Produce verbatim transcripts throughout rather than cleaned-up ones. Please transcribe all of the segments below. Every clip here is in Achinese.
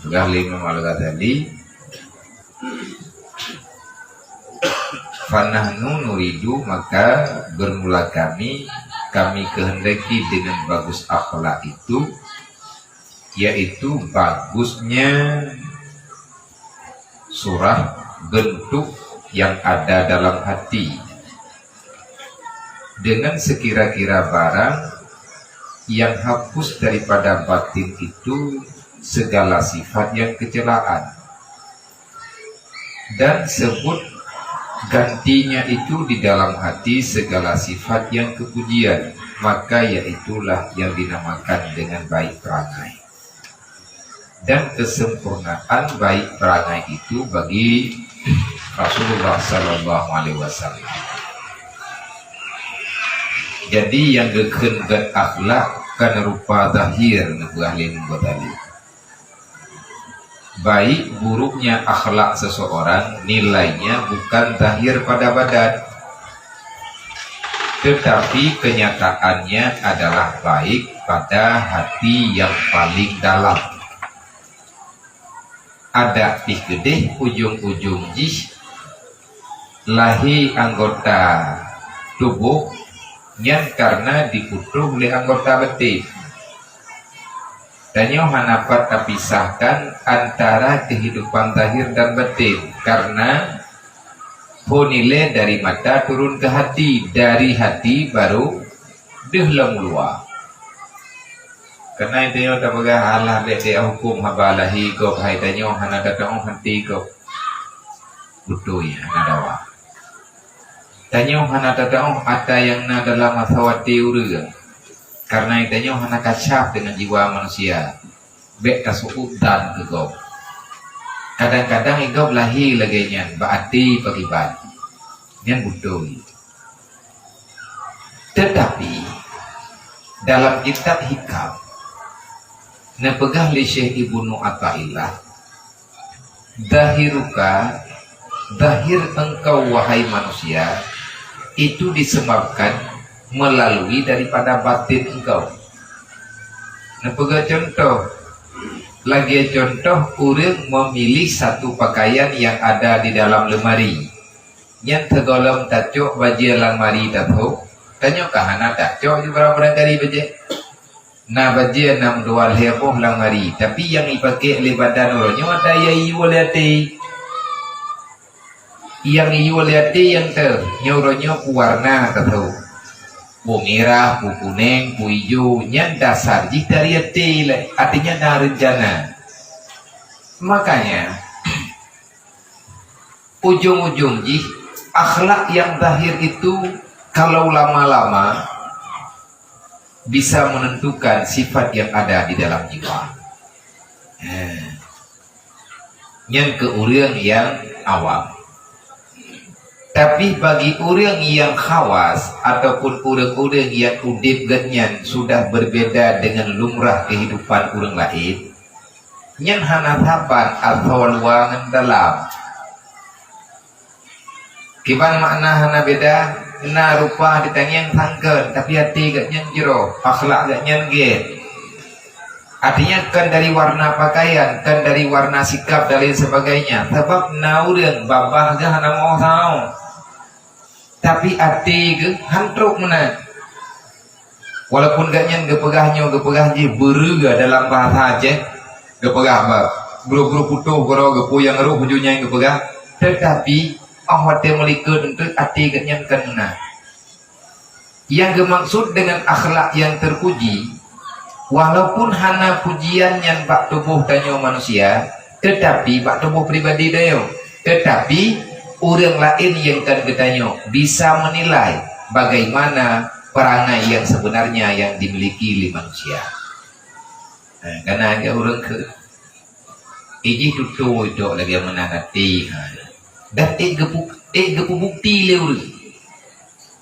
Peugah lé Imam Al-Ghazali, "Fanahnu nuridu," maka bermula kami, kami kehendaki dengan bagus akhlak itu, yaitu bagusnya surah bentuk yang ada dalam hati. Dengan sekira-kira barang yang hapus daripada batin itu segala sifat yang kecelaan, dan sebut gantinya itu di dalam hati segala sifat yang kepujian, maka yaitulah yang dinamakan dengan baik perangai. Dan kesempurnaan baik perangai itu bagi Rasulullah sallallahu alaihi wasallam. Jadi, nyang geukheun gét akhlak kon rupa zahir, neupeugah lé Imam Ghazali. Baik buruknya akhlak seseorang nilainya bukan zahir pada badan, tetapi kenyataannya adalah baik pada hati yang paling dalam. Adak pih keudeh ujong-ujong jih lahé anggota tuboh nyan kareuna jiputôh lé anggota baten. Tanyoe hana pat tapisahkan antara keuhidupan zahir dan baten, kareuna phon ilée dari mata turun keu hati, dari hati barô deuh lam luwa. Keunan tanyoe tapeugah, "Alah, bék-bék hukôm haba lahé gob, hai tanyoe hana tateu'oh até gob." Beutôi, hana dawa. Tanyoe hana tateu'oh ata nyang na dalam asoe até ureuëng, kareuna tanyoe hana kasyaf deungon jiwa manusia. Bék tasu'ueb dan keu gob. Kadang-kadang gob lahé lagée nyan bak até pakriban. Nyan beutôi. Teutapi, dalam kitab Hikam, neupeugah lé Syekh Ibnu Athaillah, "Zahiruka, zahir engkau, wahai manusia, itu disebabkan melalui daripada batin engkau." Neupeugah contoh, lagée contoh ureuëng memilih satu pakaian yang ada di dalam lemari. Nyan sigohlom tacok bajée lam lemari tathok, tanyoe ka hana tacok ju barang-barang kari bajée. Na bajée nam dua lhée boh lam lemari, tapi nyang jipakée lé badan uroe nyoe ata nyang jiyue lé até. Nyang jiyue lé até nyang teuh, nyoe uroe nyoe peue warna tathok. Peue mirah, peue kuneng, peue ijo, nyan dasar jih dari até lé, artinya na reuncana. Makanya, ujong-ujong jih, akhlak nyang zahir itu kalau lama-lama bisa menentukan sifat yang ada di dalam jiwa. Eh, nyan keu ureuëng nyang awam. Tapi bagi ureuëng nyang khawas ataupun ureuëng-ureuëng nyang udeb geuhnyan sudah berbeda dengan lumrah kehidupan ureuëng laén, nyan hana saban asoe luwa ngon dalam. Kiban makna hana beda, na rupa jitangieng sangkeun, tapi até geuhnyan jroh, akhlak geuhnyan gét. Artinya, kon dari warna pakaian, kon dari warna sikap dan lain sebagainya. Sabab na ureuëng babah geuh hana meu'oh sahoe, tapi até geuh han trok meunan. Walaupun geuhnyan geupeugah nyoe, geupeugah jih beureuga dalam bahasa Aceh, geupeugah ba brôh-brôh putôh keudroe geupeu nyang roh ujoe nyan geupeugah, teutapi 'oh watée meulikot eunteuk até geuhnyan kon meunan. Nyang geumaksud dengan akhlak nyang terpuji, walaupun hana pujian nyan bak tuboh tanyoe manusia, teutapi bak tuboh pribadi tanyoe, teutapi ureuëng laén nyang kon geutanyoe bisa menilai bagaimana perangai yang sebenarnya yang dimiliki lé manusia. Nah, kana lagée ureuëng keu ijih tutoe idok lagée meunan até, ha. Dan ék geupu-, ék geupeubukti lé ureuëng.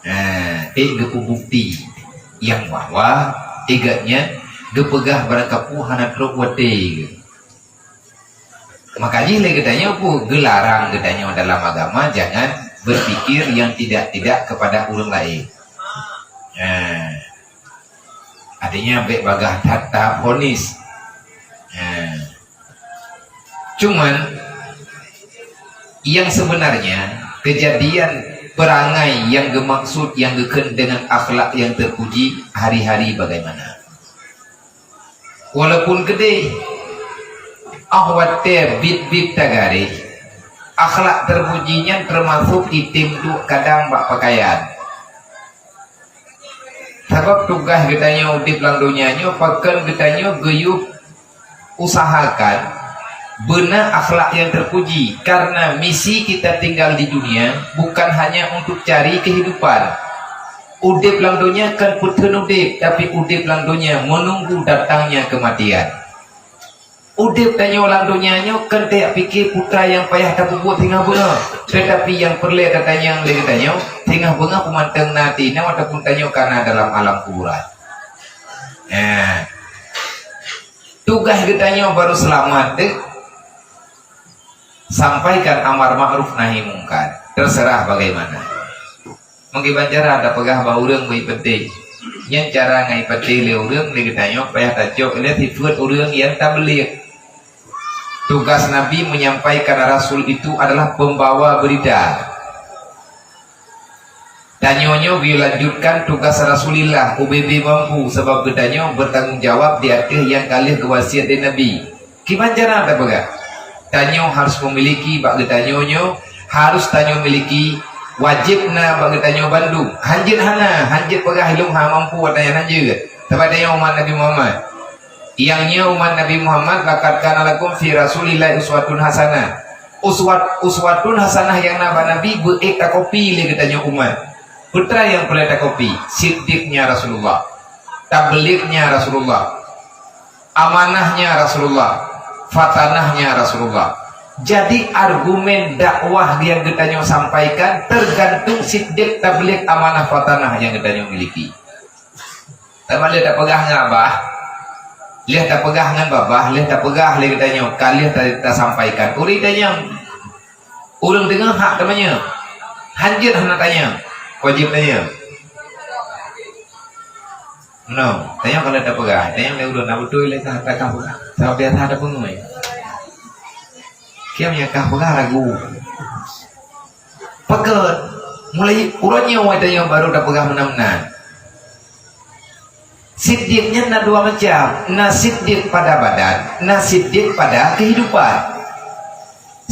Ha, ék geupeubukti nyang bahwa geuhnyan geupeugah barangkapeue hana trok watée. Maka jih lé geutanyoe peue geularang geutanyoe dalam agama jangan berpikir yang tidak-tidak kepada ureuëng laén. Ha. Artinya bék bagaih that tahap vonis. Ha. Cuman, yang sebenarnya, kejadian perangai yang geumaksud, yang geukheun dengan akhlak yang terpuji, hari-hari bagaimana? Walaupun keudeh, ah watée biet-biet tagaréh, akhlak terpuji nyan teumasok item duek kadang bak pakaian. Sabab tugaih geutanyoe udeb lam donya nyoe pakon geutanyoe geuyue usahakan beuna akhlak yang terpuji, karena misi kita tinggal di dunia bukan hanya untuk cari kehidupan. Udeb lam donya kon peuteun udeb, tapi udeb lam donya menunggu datangnya kematian. Udeb tanyoe lam donya nyoe kon tajak pike peue nyang payah tapeubuet singoh beungoh, tetapi nyang peureulée tatanyong lé geutanyoe, singoh beungoh peue mantong na ateueh nyoe ataupun tanyoe ka na dalam alam kuburan. Nah, tugaih geutanyoe baru seulamat deh, sampaikan amar ma'ruf nahi mungkar, terserah bagaimana. Meukiban cara tapeugah bak ureuëng beu ipeuteh. Nyan cara ngon ipeuteh lé ureuëng lé geutanyoe payah tacok lé sifeuet ureuëng nyang tabeuliek. Tugas Nabi menyampaikan, Rasul itu adalah pembawa berita. Tanyoe nyoe geulanjutkan tugas Rasulillah, ubé-bé mampu sabab geutanyoe bertanggung jawab di ateueh nyang ka lheueh geuwasiet lé Nabi. Kiban cara tapeugah? Tanyoe harus memiliki bak geutanyoe nyoe, harus tanyoe miliki, wajéb na bak geutanyoe bandum. Hanjeuet hana, hanjeuet peugah ilong ha mampu watée nyan hanjeuet. Sabab tanyoe umat Nabi Muhammad. Nyang nyoe umat Nabi Muhammad, laqad kana lakum fi Rasulillahi uswatun hasanah. Uswat, uswatun hasanah nyang na bak Nabi beu ék takopi lé geutanyoe umat. Peue nyang peureulée takopi? Siddiqnya Rasulullah, tablignya Rasulullah, amanahnya Rasulullah, fatanahnya Rasulullah. Jadi argumen dakwah nyang geutanyoe sampaikan tergantung siddiq, tablig, amanah, fatanah nyang geutanyoe miliki. Teuma lheueh tapeugah ngon abah, lheueh tapeugah ngon babah, lheueh tapeugah lé geutanyoe, ka lheueh ta-, tasampaikan. Ureuëng tanyong, ureuëng deungoe hak teumanyong. Hanjeuet hana tanyong, wajéb tanyong. Meunoe, tanyong ka lheueh tapeugah, tanyong lé ulôn, na beutôi lé ka, ka peugah. Sabab biasa tapeungui. Kiam nyang ka peugah ragu. Pakon, mulai uroe nyoe watée nyoe baru tapeugah meunan-meunan. Siddiq nyan na dua macam, na siddiq pada badan, na siddiq pada kehidupan.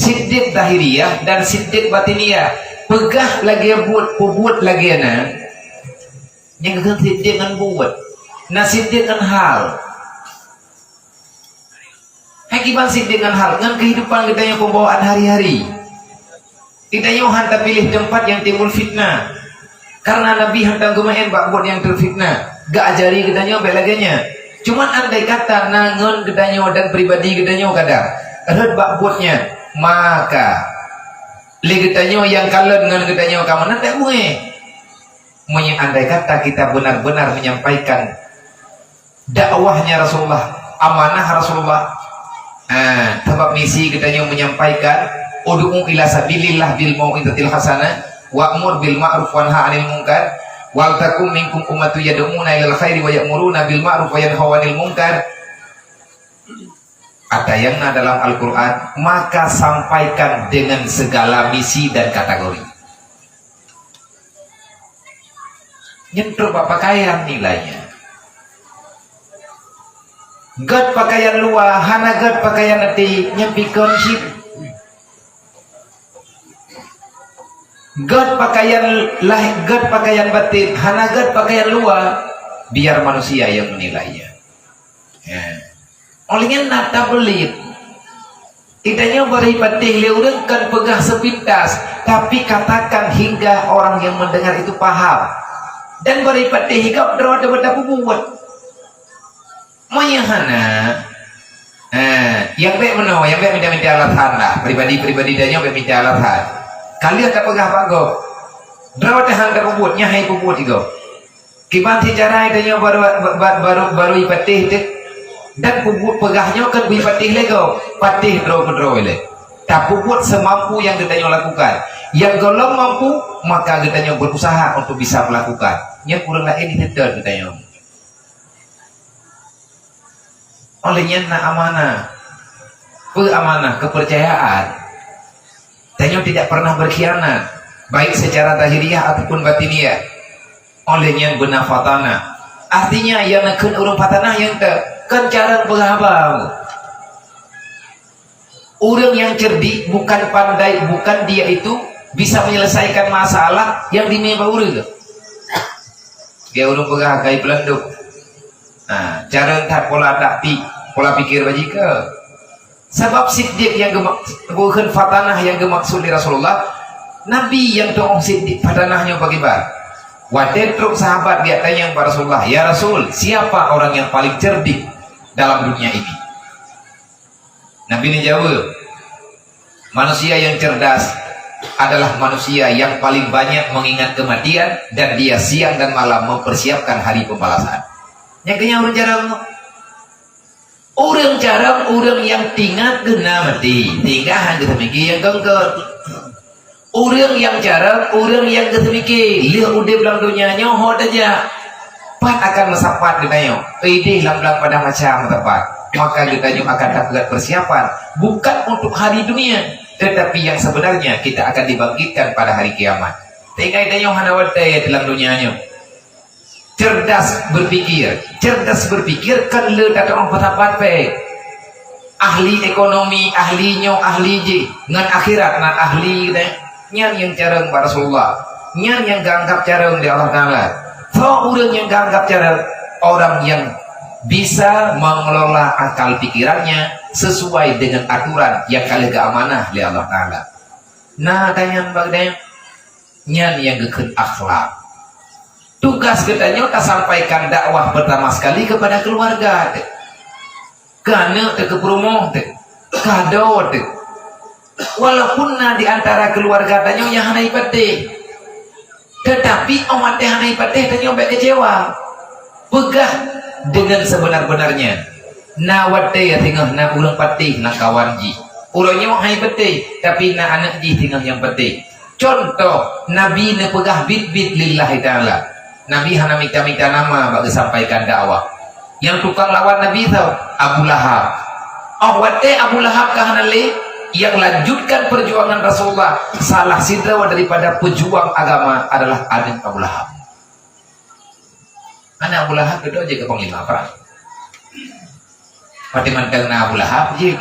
Siddiq zahiriyah dan siddiq batiniyah. Peugah lagée buet, peubuet lagée na. Nyang geukheun siddiq ngon buet. Na siddiq ngon hal. Hai kiban siddiq ngon hal, ngon keuhidupan geutanyoe peubawaan hari-hari. Geutanyoe han tapiléh teumpat nyang timbul fitnah. Karena Nabi han geumeu'en bak buet nyang teufitnah. Geuajari geutanyoe bék lagée nyan. Cuman andai kata na ngon geutanyoe dan pribadi geutanyoe kadang rhot bak buet nyan, maka lé geutanyoe nyang kalon ngon geutanyoe ka meunan bék mué. Meunyoe andai kata kita benar-benar menyampaikan dakwahnya Rasulullah, amanah Rasulullah. Ha, sabab misi geutanyoe menyampaikan, "Ud'u ila sabilillah bil mau'izatil hasanah, wa'mur bil ma'ruf wanha 'anil munkar, wal takum minkum ummatun yad'una ilal khairi wa ya'muruna bil ma'ruf wa yanhauna 'anil munkar." Ada yang na dalam Al-Quran, maka sampaikan dengan segala misi dan kategori. Nyentuh bak pakaian nilainya. Gét pakaian luwa, hana gét pakaian até, nyan pikon cit. Gét pakaian lahé, gét pakaian batin, hana gét pakaian luwa, biar manusia yang menilainya. Ya. Óh lheueh nyan na tabligh. Geutanyoe bari patéh lé ureuëng kon peugah sepintas, tapi katakan hingga orang yang mendengar itu paham. Dan bari patéh gob droe teubeuta peubuet. Meunyoe hana, eh, nyang bék meunoe, nyang bék mita-mita alasan lah. Pribadi-pribadi tanyoe bék mita alasan. Ka lheueh tapeugah bak gob, droe teuh han tapeubuet, nyan hai peubuet sigoe. Kiban si cara tanyoe baru, ba-, ba-, baru, baru ipatéh teuh. Dan peubuet peugah nyoe kon beu ipatéh lé gob, patéh droe keudroe lé. Tapeubuet seumampu nyang geutanyoe lakukan. Nyang gohlom mampu, maka geutanyoe berusaha untuk bisa melakukan. Nyan ureuëng laén jiteuton geutanyoe. Óh lheueh nyan na amanah. Peue amanah, kepercayaan. Tanyoe tidak pernah berkhianat, baik secara zahiriah ataupun batiniah. Oleh nyan beuna fatanah. Artinya, nyang neukheun ureuëng fatanah nyang te-, kon carông peugah haba. Ureuëng nyang cerdik bukan pandai, bukan dia itu bisa menyelesaikan masalah nyang dimé bak ureuëng. Dia ureuëng peugah gai pelanduk. Nah, carông that pola taktik, pola pikir bajika. Sabab siddiq nyang geumak-, bukan fatanah nyang geumaksud lé Rasulullah, Nabi nyang tu'oh siddiq fatanah nyoe pakriban. Watée trok sahabat geutanyong bak Rasulullah, "Ya Rasul, siapa orang yang paling cerdik dalam dunia ini?" Nabi neujaweueb, "Manusia yang cerdas adalah manusia yang paling banyak mengingat kematian dan dia siang dan malam mempersiapkan hari pembalasan." Nyang keunyan ureuëng carông. Ureuëng carông, ureuëng nyang teuingat keu na maté, sehingga hana geuteumiki nyang keungkot. Ureuëng nyang carông, ureuëng nyang geuteumiki lheueh udeb lam donya nyoe ho tajak. Pat akan meusapat geutanyoe, ideh lam blang padang mahsyar meusapat. Maka geutanyoe akan tapeugét persiapan bukan untuk hari dunia, tetapi yang sebenarnya kita akan dibangkitkan pada hari kiamat. Sehingga geutanyoe hana watée lam donya nyoe. Cerdas berpikir. Cerdas berpikir kan le tatu'oh peusapat pé. Ahli ekonomi, ahli nyoe, ahli jih, ngon akhirat na ahli deh. Nyan nyang carông bak Rasulullah. Nyan nyang geuanggap carông lé Allah Taala. Soe ureuëng nyang geuanggap carông? Orang yang bisa mengelola akal pikirannya sesuai dengan aturan yang ka lheueh geuamanah lé Allah Taala. Nah, tanyan bak deh. Nyan nyang geukheun akhlak. Tugas geutanyoe tasampaikan dakwah pertama sekali kepada keluarga teuh. Keu aneuk teuh, keu peurumoh teuh, keu adoe teuh. Walaupun na di antara keluarga tanyoe nyang hana jipatéh, tetapi óh watée hana jipatéh tanyoe bék keucewa. Peugah dengan sebenar-benarnya. Na watée singoh na ureuëng patéh lam kawan jih. Uroe nyoe hana jipatéh, tapi na aneuk jih singoh nyang patéh. Contoh, Nabi neupeugah biet-biet lillahi ta'ala. Nabi hana mita-mita nama bak geusampaikan dakwah. Nyang tukang lawan Nabi tho, Abu Lahab. Óh watée Abu Lahab ka hana lé, nyang lanjutkan perjuangan Rasulullah, salah sidroe daripada pejuang agama adalah aneuk Abu Lahab. Aneuk Abu Lahab keudroe jeuet keu panglima prang. Watée mantong na Abu Lahab, jih,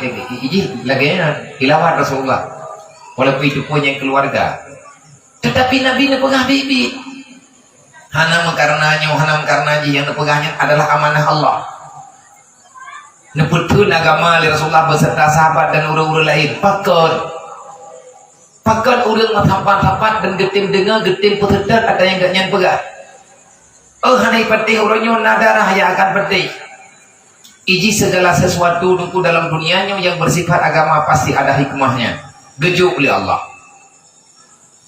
jih lagée nyan, dilawan Rasulullah. Walaupun itu pun nyang keluarga. Tetapi Nabi neupeugah biet-biet. Hana meukarna nyoe, hana meukarna jih, nyang neupeugah nyan adalah amanah Allah. Neupeutheun agama lé Rasulullah beserta sahabat dan ureuëng-ureuëng laén. Pakon? Pakon ureuëng meusapat-sapat dan geutem deungoe, geutem peuseutôt ata nyang gobnyan peugah? Oh, hana jipatéh uroe nyoe na darah nyang akan patéh. Iji segala sesuatu teungku dalam dunia nyoe nyang bersifat agama pasti ada hikmahnya. Geujok lé Allah.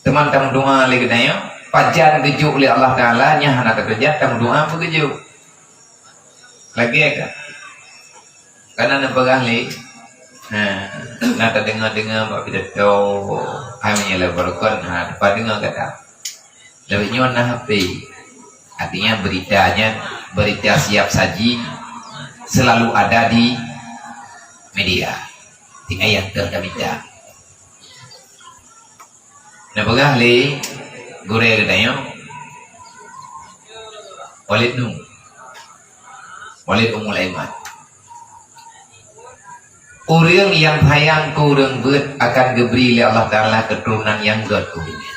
Teuma tameudoa lé geutanyoe, pajan geujok lé Allah Taala nyan hana teukeujah, tameudoa peugeujok. Lagée ka. Kana neupeugah lé, ha, na tadeungoe-deungoe bak pidato, hai meunyoe lé barokon, ha, teupadeungoe gata. Lawét nyoe na H P. Artinya beritanya, berita siap saji selalu ada di media. Tinggai nyang teuh tamita. Neupeugah lé gurée geutanyoe, Walid Nu, Walid Ummul Aiman. Ureuëng nyang sayang keu ureuëng beuet akan geubri lé Allah Taala keuturonan nyang gét keu ureuëng nyan.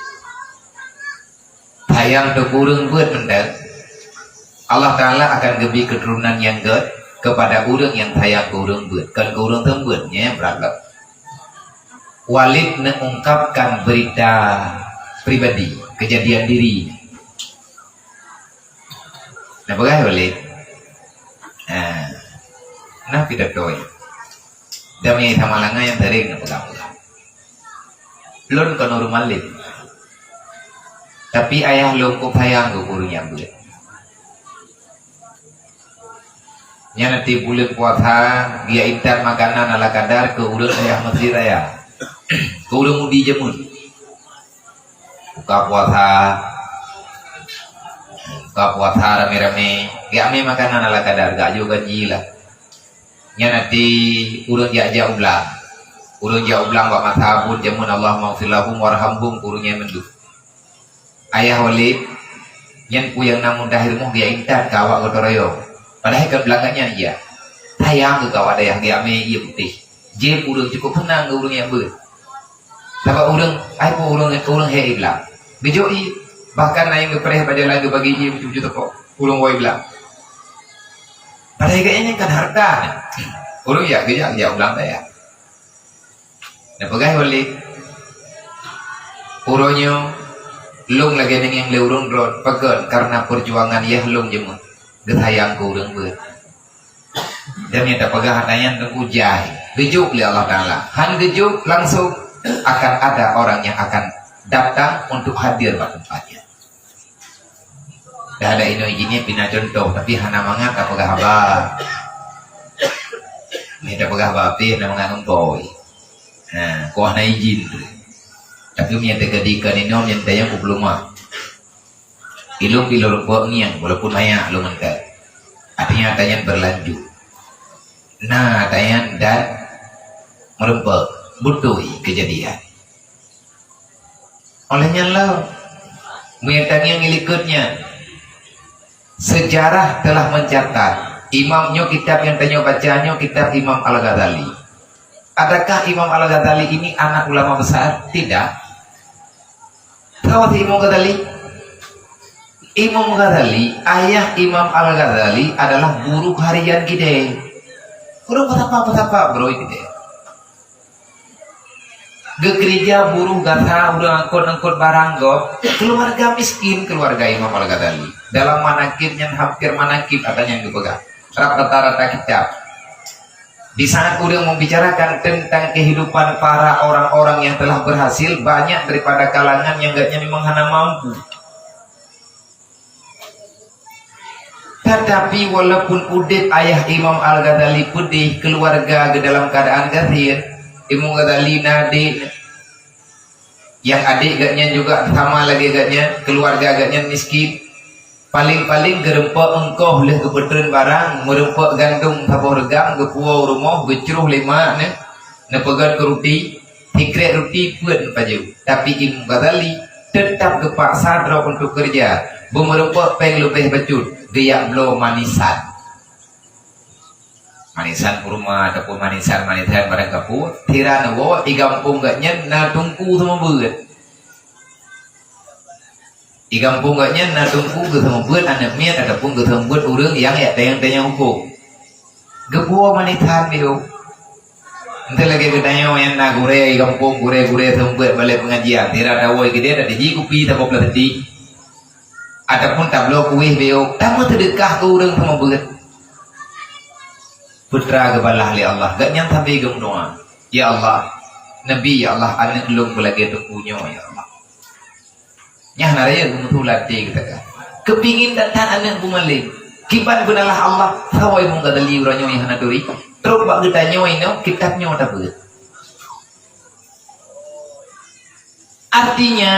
Sayang keu ureuëng beuet mantong, Allah Taala akan geubri keuturonan nyang gét kepada ureuëng nyang sayang keu ureuëng beuet, kon keu ureuëng seumeubeuet, nyan brat lom. Walid mengungkapkan berita pribadi, kejadian diri. Neupeugah Walid, "Ah, na pidato nyoe. Dan meunyoe sama langai nyang sering neupeugah-peugah. Lôn kon ureuëng malém, tapi ayah lôn keuh sayang keu ureuëng nyang beuet. Nyan tieb buleuen puasa, geujak intat makanan ala kadar keu ureuëng ayah masjid raya, keu ureuëng udi jameun. Buka puasa, buka puasa ramé-ramé, geujak mé makanan ala kadar, geujok ganji lah. Nyan até ureuëng jak-jak u blang, Ureuëng jak u blang bak masa buet jameun, "Allahummaghfir lahum warhamhum," ureuëng nyan mandum. Ayah Walid, nyan peue nyang na mudah rumoh geujak intat keu awak gotong royong. Padahai kon blang geuh nyan, iya. Sayang keu awak dayah geujak mé ié putéh. Jieb ureuëng, cukup seunang keu ureuëng nyang beuet. Sabab ureuëng, ai peue ureuëng, ureuëng hék i blang. Geujok ié, bahkan na nyang geupreh bak jalan geubagi ié beucucu toko. Ureuëng woe i blang. Padahai geuh nyan kan hareuta. Ureuëng jak, geujak, geujak u blang dayah. Neupeugah Walid, "Uroe nyoe lôn lagée neungieng lé ureuëng droe, pakon? Kareuna peujuangan yah lôn jameun, geusayang keu ureuëng beuet." Dan nyang tapeugah hata nyan teungku jai, geujok lé Allah Taala. Han geujok langsung, akan ada orang yang akan datang untuk hadir bak teumpat nyan. Dah ada inoe jih nyan pih na cuntoh, tapi hana mangat tapeugah haba. Ni tapeugah haba pih hana mangat ngon boy. Ha, kuah na izin tu. Tapi meunyo teukeudi keu ninoe nyan tayang ku peulumah. Ilong pih lôn reupok ngieng, walaupun maya lôn mantong. Artinya, ata nyan berlanjut. Na ata nyan dan meureumpok. Beutôi keujadian. Oleh nyan lom, meunyo tangieng ilikot nyan, sejarah telah mencatat, imam nyoe kitab nyang tanyoe baca nyoe kitab Imam Al-Ghazali. Adakah Imam Al-Ghazali ini anak ulama besar? Tidak. Tahu si Imam Ghazali? Imam Ghazali, ayah Imam Al-Ghazali adalah buruh harian gidée. Ureuëng peusapa-peusapa beuroi gidée. Geukeurija buruh gasa, ureuëng angkot-angkot barang gob, keluarga miskin keluarga Imam Al-Ghazali. Dalam manaqib nyan hampir manaqib ata nyan geupeugah. Rab rata-rata kitab. Di saat ureuëng membicarakan tentang kehidupan para orang-orang yang telah berhasil, banyak daripada kalangan nyang geuhnyan memang hana mampu. Tetapi walaupun udeb ayah Imam Al-Ghazali peudeh, keluarga geuh dalam keadaan gasien, Imam Ghazali na adek, nyang adek geuhnyan juga sama lagée geuhnyan, keluarga geuhnyan miskin. Paléng-paléng geureumpok eungkoh lheueh geupeutreun barang, meureumpok gandong saboh reugam, geupuwoe u rumoh, geucroh lé mak neuh, neupeugét keu ruti, sikrek ruti peuet neupajoh. Tapi Imam Ghazali teutap geupaksa droe untuk keureuja, beumeureumpok péng leubeh bacut, geujak bloe manisan. Manisan kurma ataupun manisan-manisan barang kapeue, sira neuwoe, di gampông geuhnyan na teungku seumeubeuet. Di gampông geuhnyan na teungku geuseumeubeuet aneuk miet ataupun geuseumeubeuet ureuëng nyang jak tanyong-tanyong hukôm. Geupuwoe manisan biyeu. Enteuk lagée geutanyoe nyang na gurée di gampông, gurée-gurée seumeubeuet balée peungajian, sira tawoe keudeh, tajih kupi saboh plastik. Ataupun tabloe kueh biyeu, tameuseudeukah keu ureuëng seumeubeuet. Peue teuma geubalah lé Allah, geuhnyan sabe geumeudoá, "Ya Allah, neubi, ya Allah, aneuk lôn beulagée teungku nyoe, ya Allah." Nyan na rayeuk geumeutulat até geutanyoe. Keupingin that-that aneuk beumalém. Kiban beunalah Allah, sawoe meugadali uroe nyoe nyang hana turi. Trok bak geutanyoe inoe, kitab nyoe tabeuet. Artinya,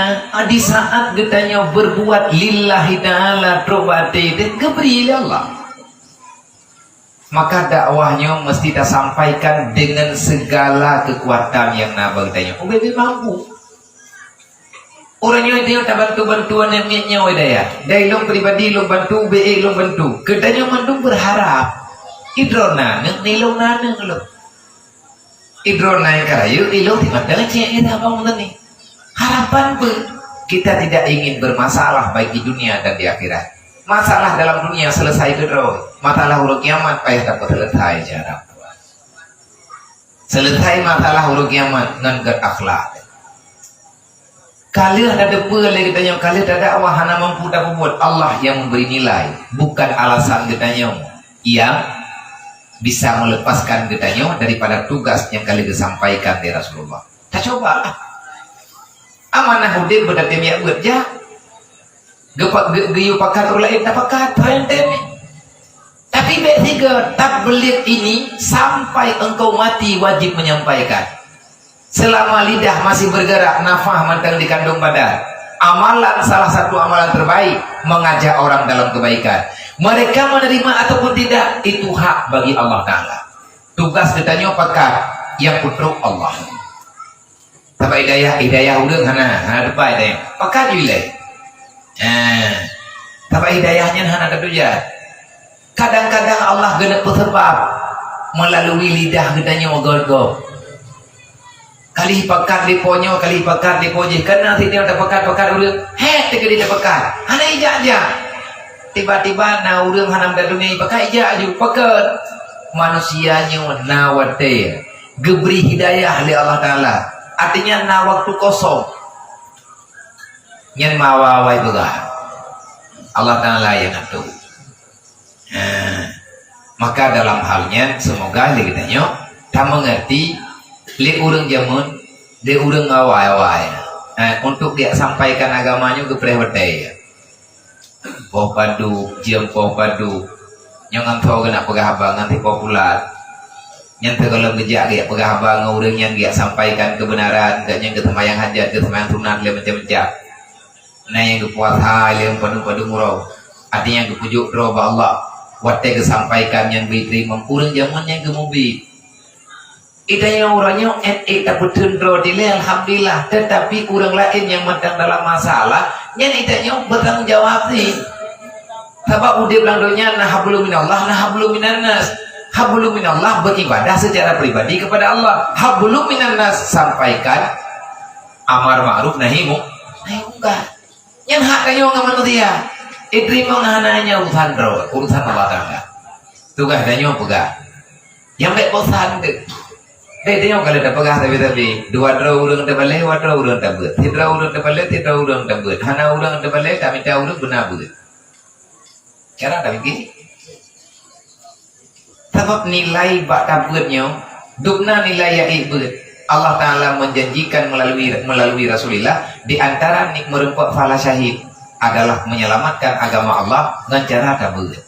di saat geutanyoe berbuat lillahi ta'ala, trok bak até teuh, geubri lé Allah. Maka dakwah nyoe mesti tasampaikan dengan segala kekuatan nyang na bak geutanyoe. Ubé-bé mampu. Ureuëng nyoe tanyoe tabantu-bantu aneuk miet nyoe dayah. Dari lôn pribadi lôn bantu, ubé ék lôn bantu. Geutanyoe mandum berharap. Idroe na aneuk, nilong na aneuk lôn. Idroe na nyang ka rayeuk, ilong timantong cek ira bang tadi. Harapan pun, kita tidak ingin bermasalah baik di dunia dan di akhirat. Masalah dalam dunia selesai keudroe, masalah uroe kiamat payah tapeuselesai cara. Selesai masalah uroe kiamat ngon gét akhlak. Ka lheueh tateupeue lé geutanyoe, ka lheueh tadakwah hana mampu tapeubuet, Allah yang memberi nilai, bukan alasan geutanyoe yang bisa melepaskan geutanyoe daripada tugas nyang ka lheueh geusampaikan lé Rasulullah. Tacobalah. Amanah udeb beutatém jak beuet, jak. Geupa-, geu-, geuyue pakat ureuëng laén tapakat, hana tém. Tapi bék sigoe, "Tabligh ini sampai engkau mati wajib menyampaikan." Selama lidah masih bergerak, nafah mantong dikandung badan, amalan, salah satu amalan terbaik, mengajak orang dalam kebaikan. Mereka menerima ataupun tidak, itu hak bagi Allah Taala. Tugas geutanyoe pakat, Nyang peutrok Allah. Sabab hidayah, hidayah ureuëng hana, hana teupeu hidayah. Pakat ju ilée. Ha. Sabab hidayah nyan hana tatuju. Kadang-kadang Allah geuneuk peuseubab meulalui lidah geutanyoe goe-goe. Kali pakat dipo nyoe, kali pakat dipo jih. Kana sidroe tapakat-pakat ureuëng, hét teukeudi tapakat. Hana ijak-jak. Tiba-tiba na ureuëng hana meudat dunia, pakat ijak aju. Pakat. Manusia nyoe na watée geubri hidayah lé Allah Taala. Artinya na waktu kosong. Nyan meuawai-awai beurah. Allah Taala nyang atur. Ha, maka dalam hal nyan, seumoga lé geutanyoe tameungerti lé ureuëng jameun, lé ureuëng awai-awai, ha, untuk geujak sampaikan agama nyoe geupreh watée. Poh padub, jeuem poh padub, nyoe ngon tho geunak peugah haba ngon sipoh pulat. Nyan teugohlom geujak geujak peugah haba ngon ureuëng nyan geujak sampaikan keubeunaran, geuh nyan geuseumayang hajat, geuseumayang sunat lé macam-macam. Na nyang geupuasa lé padub-padub uroe. Artinya geupeujok droe bak Allah. Watée geusampaikan nyan bri teurimong ureuëng jameun nyang geumubi. Ita nyang uroe nyoe ék tapeutheun droe dilée, alhamdulillah. Tetapi ureuëng laén nyang mantong dalam masalah, nyan ita nyoe beutanggung jawab sih. Sabab udeb lam donya na hablum minallah, na hablum minannas. Hablum minallah beribadah secara pribadi kepada Allah. Hablum minannas sampaikan amar ma'ruf nahi mu-, nahi mungkar. Nyan hak tanyoe ngon manusia. Iteurimong hana nyan urusan droe, urusan Allah Taala. Tugaih tanyoe peugah. Nyang bék bosan teuh. Bék tanyoe kalau tapeugah tapi-tapi, dua droe ureuëng tabalée, dua droe ureuëng tabeuet. Sidroe ureuëng tabalée, sidroe ureuëng tabeuet. Hana ureuëng tabalée, tamita ureuëng beuna beuet. Cara tapiké. Sabab nilai bak tabeuet nyoe, dubna nilai nyang ék beuet. Allah Taala menjanjikan melalui, melalui Rasulullah, di antara ni-, meureumpok pahala syahid adalah menyelamatkan agama Allah ngon cara tabeuet.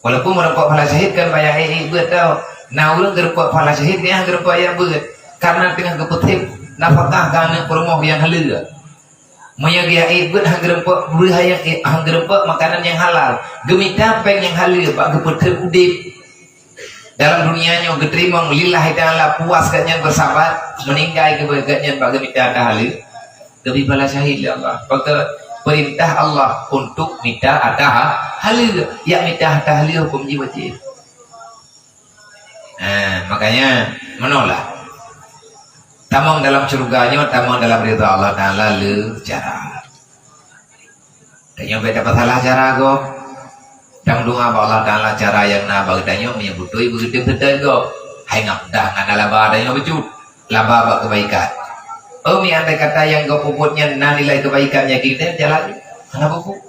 Walaupun meureumpok pahala syahid kan baya ék beuet tau. Na ureuëng geureumpok pahala syahid, nyan geureumpok nyang beuet. Karena teungoh geupeutem nafakah keu aneuëk peurumoh nyang haleue. Meunyoe geujak ék beuet han geureumpok, beuet han geureumpok makanan nyang halal, geumita péng nyang haleue bak geupeutheun udeb. Dalam dunia nyoe geuteurimong lillahi ta'ala, puas gobnyan beusabat, meuninggai geuh gobnyan bak geumita ata haleue, geubri pahala syahid lé Allah. Maka peurintah Allah untuk mita ata ha-, haleue, jak mita ata haleue huköm jih wajéb. Eh, makanya meunoe lah. Tamong dalam syeuruga nyoe, tamong dalam ridha Allah Taala lé cara. Tanyoe bék tapeusalah cara gob. Tameudoá bak Allah Taala cara nyang na bak geutanyoe, meunyoe beutôi beugeutém seutôt gob. Hai ngap dah ngon laba tanyoe bacut. Laba bak keubaikan. Oh, mi andai kata nyang gob peubuet nyan na nilai keubaikan nyang kita jalan, hana peubuet.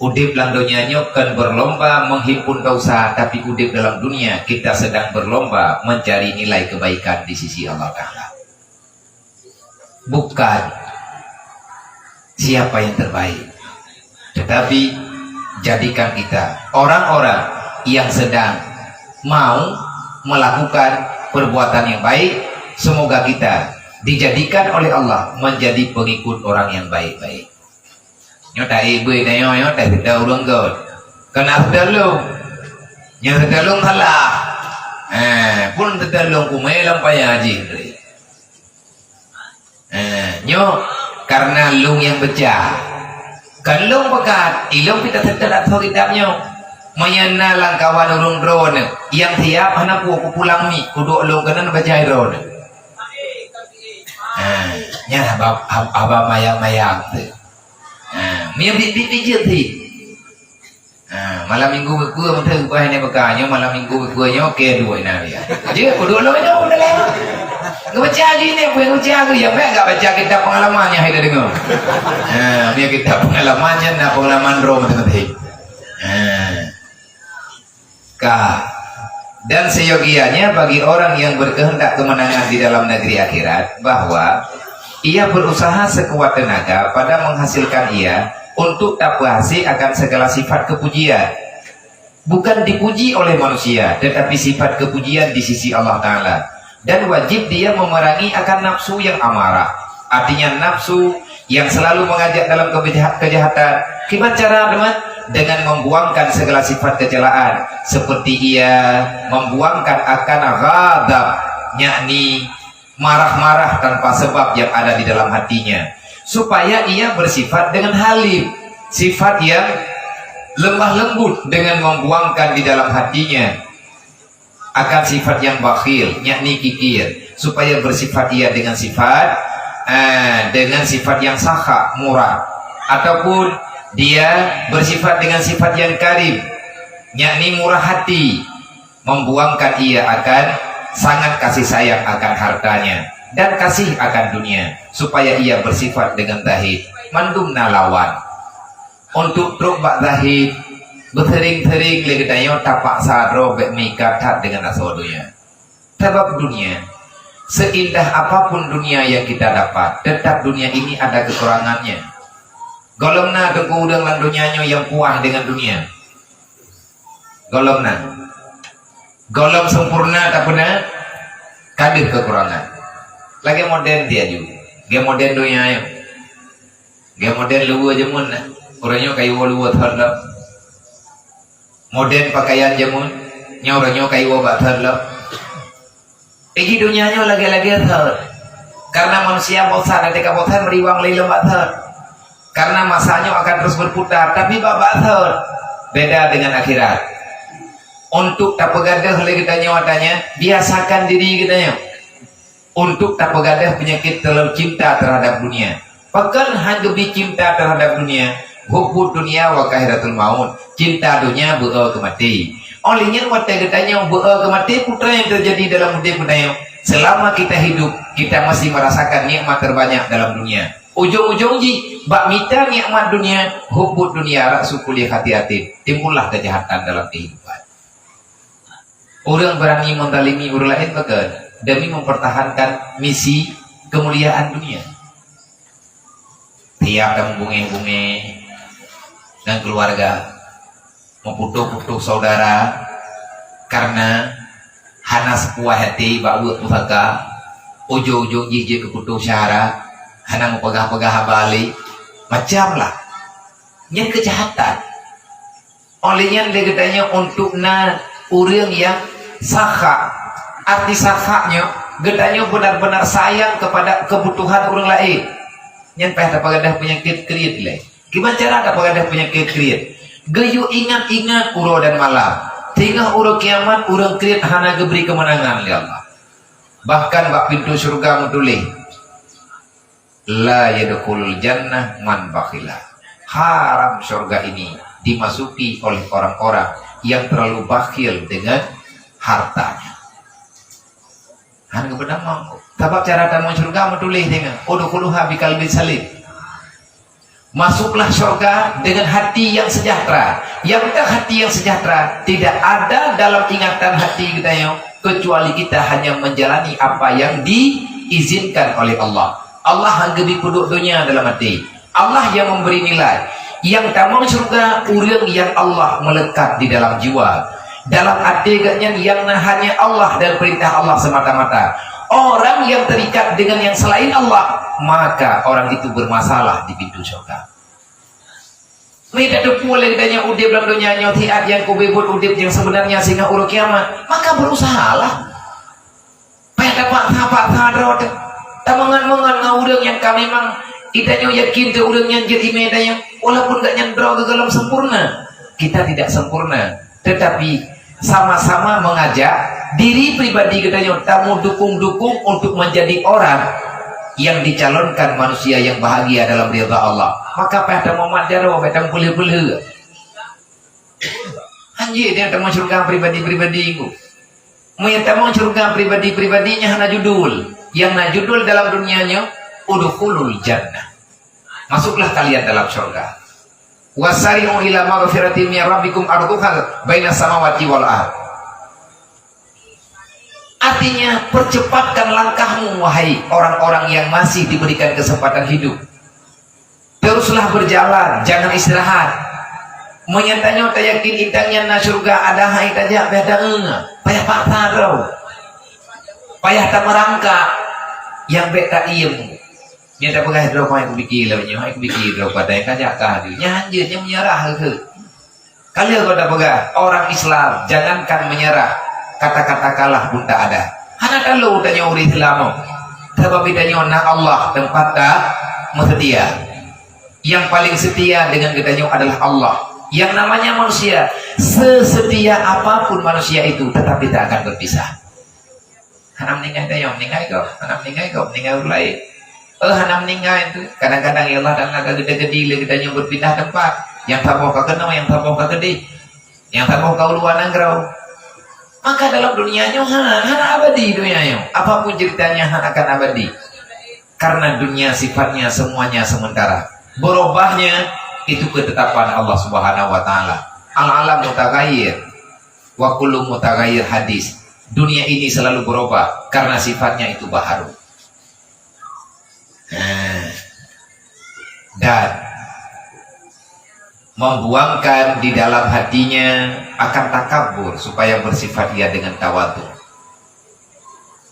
Udeb lam donya nyoe kon berlomba menghimpun dosa, tapi udeb dalam dunia kita sedang berlomba mencari nilai kebaikan di sisi Allah Taala. Bukan siapa yang terbaik, tetapi jadikan kita orang-orang yang sedang mau melakukan perbuatan yang baik. Semoga kita dijadikan oleh Allah menjadi pengikut orang yang baik-baik. Nyoe taék beuet tanyoe, nyoe taseutôt ureuëng göt. Kana seutôt lôn. Nyang seutôt lôn salah. Eh, pun seutôt lôn kumé lam paya jih tadi. Eh, nyoe karena lôn nyang baca. Kan lôn peugah, ilôn pih taseutôt ateueh kitab nyoe. Meunyoe na lam kawan ureuëng droeneuh nyang siab hana peue kupulang mi, kuduek lôn keunan baca droeneuh. Eh, nyan haba, haba mayang-mayang tu. Ha, mie bit-bit jeuet sih. Ha, malam minggu beukue meuteun bah ini beuka nyoe malam minggu beukue nyoe ke dua ina dia. Jeuet kudu lo nyoe udah lewat. Ngebaca lagi ni, bukan ngebaca lagi ya, baik enggak baca kitab pengalaman yang ada dengar. Ha, mie kitab pengalaman nyan na pengalaman rom meuteun. Ha. Ka. Dan seyogianya bagi orang yang berkehendak kemenangan di dalam negeri akhirat, bahwa ia berusaha sekuat tenaga pada menghasilkan ia untuk tapeuhasé akan segala sifat kepujian. Bukan dipuji oleh manusia, tetapi sifat kepujian di sisi Allah Taala. Dan wajib dia memerangi akan nafsu yang amarah. Artinya nafsu yang selalu mengajak dalam kebejahat-, kejahatan. Kiban cara, teman? Dengan membuangkan segala sifat kecelaan, seperti ia membuangkan akan ghadab yakni marah-marah tanpa sebab yang ada di dalam hatinya, supaya ia bersifat dengan halim, sifat yang lemah lembut, dengan membuangkan di dalam hatinya akan sifat yang bakhil, yakni kikir, supaya bersifat ia dengan sifat, eh, dengan sifat yang sakha, murah, ataupun dia bersifat dengan sifat yang karim, yakni murah hati, membuangkan ia akan sangat kasih sayang akan hartanya dan kasih akan dunia, supaya ia bersifat dengan zahid. Mandum na lawan. Untuk trok bak zahid, beusering-sering lé geutanyoe tapaksa droe bék meuikat that dengan asoe donya. Sabab dunia, seindah apapun dunia yang kita dapat, tetap dunia ini ada kekurangannya. Gohlom na teungku ureuëng lam donya nyoe nyang puas dengan dunia. Gohlom na. Gohlom sempurna tapi na ka deuh kekurangan. Lagée model dia ju. Lagée model donya nyoe. Lagée model luwa jameun na. Ureuëng nyoe ka iwoe luwa thon lom. Model pakaian jameun, nyoe ureuëng nyoe ka iwoe bak thon lom. Iji donya nyoe lagée-lagée thon. Karena manusia bosan, até ka bosan meuriwang lé lom bak thon. Karena masa nyoe akan terus berputar, tapi bak bak thon beda dengan akhirat. Untuk tapeugadeuh lé geutanyoe ata nyan, biasakan diri geutanyoe. Untuk tapeugadeuh peunyakét terlalu cinta terhadap dunia. Pakon han geubi cinta terhadap dunia? Hubbud dunya wa karahiyatul maut. Cinta donya beu-o keu maté. Óh lheueh nyan watée geutanyoe beu-o keu maté, peue nyang teujadi dalam udeb geutanyoe? Selama kita hidup, kita masih merasakan nikmat terbanyak dalam dunia. Ujong-ujong jih, bak mita nikmat dunia, hubbud dunya ra'su kulli khati'atin. Timbullah kejahatan dalam kehidupan. Ureuëng beurani menzalimi ureuëng laén pakon? Demi mempertahankan misi kemuliaan dunia. Tiap tameubungéh-bungéh ngon keuluwarga, meuputôh-putôh syedara, karena hana seupuas até bak weuek pusaka, ujong-ujong jih jeuet keu putôh syedara, hana meupeugah-peugah haba lé, macam lah. Nyan keujahatan. Óh lheueh nyan lé geutanyoe untuk na ureuëng nyang sakha. Arti sakha nyoe, geutanyoe benar-benar sayang kepada kebutuhan ureuëng laén. Nyan payah tapeugadeuh peunyakét kriet lé. Kiban cara tapeugadeuh peunyakét kriet? Geuyue ingat-ingat uroe dan malam. Teungoh uroe kiamat ureuëng kriet hana geubri keumeunangan lé Allah. Bahkan bak pintoe syeuruga meutuléh, "La yadkhulul jannah man bakhila." Haram syurga ini dimasuki oleh orang-orang yang terlalu bakhil dengan hartanya. Hana geupeudamong. Sabab cara tamong syurga meutuléh deungon, "Udkhuluha biqalbin salim." Masuklah syurga dengan hati yang sejahtera. Yang tak hati yang sejahtera, tidak ada dalam ingatan hati kita yang kecuali kita hanya menjalani apa yang diizinkan oleh Allah. Allah han geubri peuduek donya dalam até. Allah yang memberi nilai. Yang tamong syurga ureuëng yang Allah melekat di dalam jiwa. Dalam até geuhnyan yang na hanya Allah dan perintah Allah semata-mata. Orang yang terikat dengan yang selain Allah, maka orang itu bermasalah di pintu syurga. Meunyoe tateupeue lé geutanyoe udeb lam donya nyoe siat nyang keubeubeuet udeb nyang sebenarnya singoh uroe kiamat, maka berusahalah. Payah tapaksa-paksa droe teuh. Tameungon-meungon ngon ureuëng nyang ka memang geutanyoe yakin teuh ureuëng nyan jeuet imé tanyoe, walaupun gobnyan droe geugohlom sempurna. Kita tidak sempurna, tetapi sama-sama mengajak diri pribadi geutanyoe tameudukung-dukung untuk menjadi orang yang dicalonkan manusia yang bahagia dalam ridha Allah. Maka payah tamumat jaroe, payah tamupeulheueh-peulheueh. Hanjeuet nyang tamong syurga pribadi-pribadi nyoe. Meunyoe tamong syurga pribadi-pribadi nyan hana judul. Nyang na judul dalam dunia nyoe, udkhulul jannah. Masuklah kalian dalam syurga. Wasari'u ila maghfiratin min rabbikum arduha bainas samawati wal ard. Artinya, percepatkan langkahmu, wahai orang-orang yang masih diberikan kesempatan hidup. Teruslah berjalan, jangan istirahat. Meunyoe tanyoe tayakin i tanyoe nyan na syurga, ada hai tajak, payah taeu, payah paksa droe. Payah tameurangkak, nyang bék taiem. Nyan tapeugah droe, "Hai kubiki lom nyoe, hai kubiki droe padai, ka jak ka laju." Nyan jeuet, nyan meunyeurah keuh. Ka lheueh geutanyoe peugah, orang Islam jangankan menyerah, kata-kata kalah pun tak ada. Hana talu tanyoe ureuëng Islam, sabab tanyoe na Allah teumpat ta meuseutia. Yang paling setia dengan geutanyoe adalah Allah. Yang namanya manusia, sesetia apapun manusia itu, tetapi tak akan berpisah. Hana meuninggai tanyoe, meuninggai gob, hana meuninggai gob, meuninggai ureuëng laén. Eh, hana meuninggai tu. Kadang-kadang ya Allah Taala ka geude-gede lé geutanyoe berpindah tempat. Yang saboh ka keunoe, yang saboh ka keudeh. Yang saboh ka u luwa nanggroe. Maka dalam dunia nyoe hana, hana abadi dunia nyoe. Apapun ceritanya hana akan abadi. Karena dunia sifatnya semuanya sementara. Berubahnya itu ketetapan Allah Subhanahu wa Taala. Al-alam mutaghayyir, wa kullu mutaghayyir hadis. Dunia ini selalu berubah karena sifatnya itu baharu. Nah, dan membuangkan di dalam hatinya akan takabur supaya bersifat ia dengan tawadhu.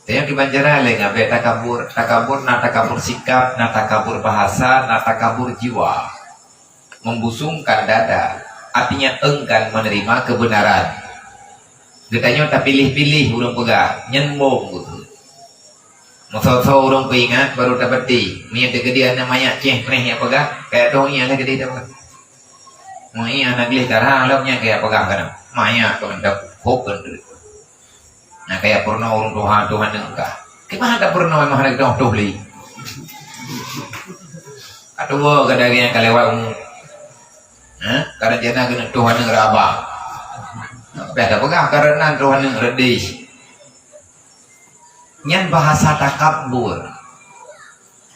Teunyok di banjaran lé ngabek takabur. Takabur na takabur sikap, na takabur bahasa, na takabur jiwa. Membusungkan dada, artinya enggan menerima kebenaran. Geutanyoe tapiléh-piléh ureuëng peugah, nyan bom geuh. Meusoe-soe ureuëng peuingat baru tapeuti. Meunyoe teukeudi aneuk manyak ceh preh nyang peugah, kaya dong nyang lagée deh dah. Meunyoe aneuk gleh tarah lom nyang kaya peugah kana. Manyak keu mantap hop kan tu. Nah, kaya peurunoe ureuëng tuha-tuha nengkah. Kiban ada peurunoe mah aneuk dong toh li. Atau kadang yang kalewat umur. Ha? Kadang jana kena tuha neng raba. Nah, tapi ada peugah karena tuha neng redis. Nyan bahasa takabur.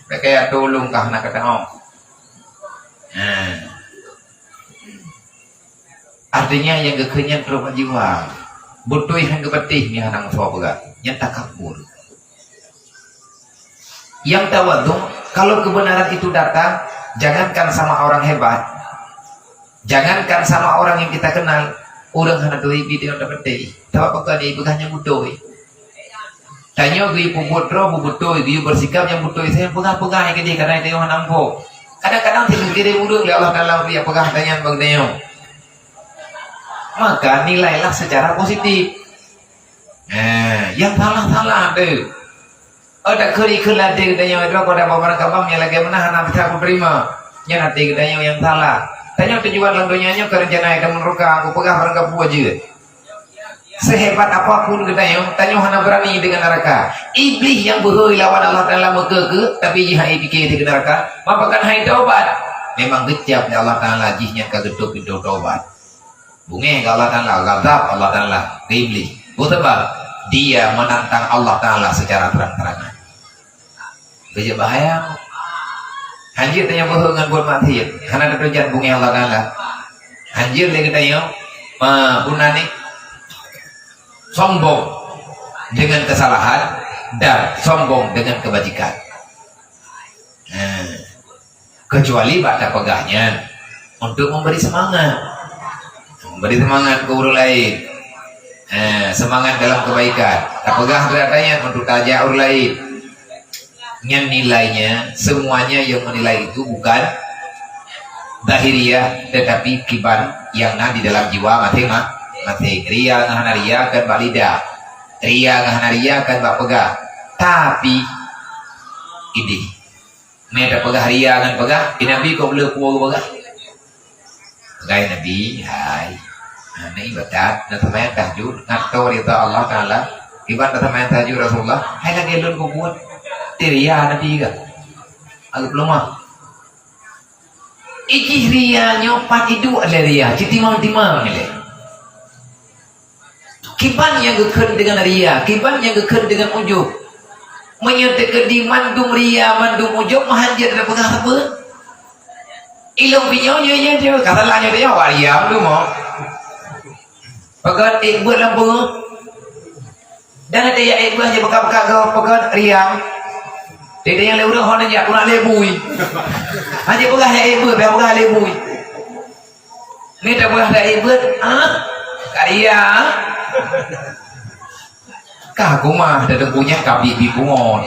Pakai tulung kah nak kata oh. Nah. Artinya yang gekeuh nyan trok jiwa. Beutôi han geupeutih ni hana meusoe peugah. Nyan takabur. Yang tawadhu, kalau kebenaran itu datang, jangankan sama orang hebat, jangankan sama orang yang kita kenal, ureuëng hana turi bit yang tapeuti. Sabab apa dia peugah nyang beutôi. Tanyoe geuyue peubuet droe beubeutôi, geuyue bersikap nyang beutôi, saya peugah-peugah nyang keudeh kadang tanyoe hana muphom. Kadang-kadang si kirém ureuëng lé Allah Taala bri peugah tanyan bak tanyoe. Maka nilailah secara positif. Eh, yang salah-salah tu. Oh, tak keri ke ladé geutanyoe droe pada barang kabang yang lagi mana hana bisa kuterima. Nyan hati geutanyoe yang salah. Tanyoe tujuan dalam dunia nyoe ke rencana yang meneruka aku peugah barang kapu aja. Sehebat apapun geutanyoe, tanyoe hana berani dengan neraka. Iblis yang beuhôi lawan Allah Taala meukeue-keue, tapi jih hai pikir di neraka. Mapakan hai taubat. Memang geucap oleh Allah Taala jih nyan ka geutôp pintoe taubat. Bungéh keu Allah Taala, ghadab Allah Taala keu Iblis. Peue sabab? Dia menantang Allah Taala secara terang-terangan. Beujeuet bahaya. Hanjeuet tanyoe beuhe ngon buet maksiet. Hana teutujan bungéh Allah Taala. Hanjeuet lé geutanyoe, ma, guna ni, sombong dengan kesalahan dan sombong dengan kebajikan. Nah. Kecuali bak tapeugah nyan untuk memberi semangat. Memberi semangat ke ureuëng lain. Eh, semangat dalam kebaikan. Tapeugah beurata nyan untuk tajak ureuëng lain. Nyan nilainya, semuanya yang menilai itu bukan zahiriah, tetapi kiban yang na di dalam jiwa masing-masing. Ria ngon hana ria kan bak lidah. Ria ngon hana ria kan bak peugah. Tapi, idih. Mé tapeugah ria ngon peugah, di Nabi kok le kuah peugah. Peugah Nabi, hai. Nah, ni batat, na seumayang tahajud, ngato rida Allah Taala. Iban na seumayang tahajud Rasulullah, hai lagée lôn kubuat. Ti ria Nabi ka. Agak peulumah. Ijih ria nyoe pat iduek lé ria, citimang-timang lé. Kiban nyang geukheun deungon ria, kiban nyang geukheun deungon ujub. Meunyoe teukeudi mandum ria, mandum ujub, meuhan jeuet tapeugah sapeue. Ilong binyoe nyoe, nyoe, nyoe, ka salah nyoe, nyoe, awak ria mandum, oh. Peugah ék beuet lam peue. Dan ada yang ék beuet hanya peugah-peugah gob, peugah ria. Tidak yang lé ureueng hana jak, ureueng lé bui. Hanya peugah yang ék beuet, peugah lé bui. Ni tak peugah dak ibet, ha? Kaya. Kah kumah dah punya kabi bi pungon.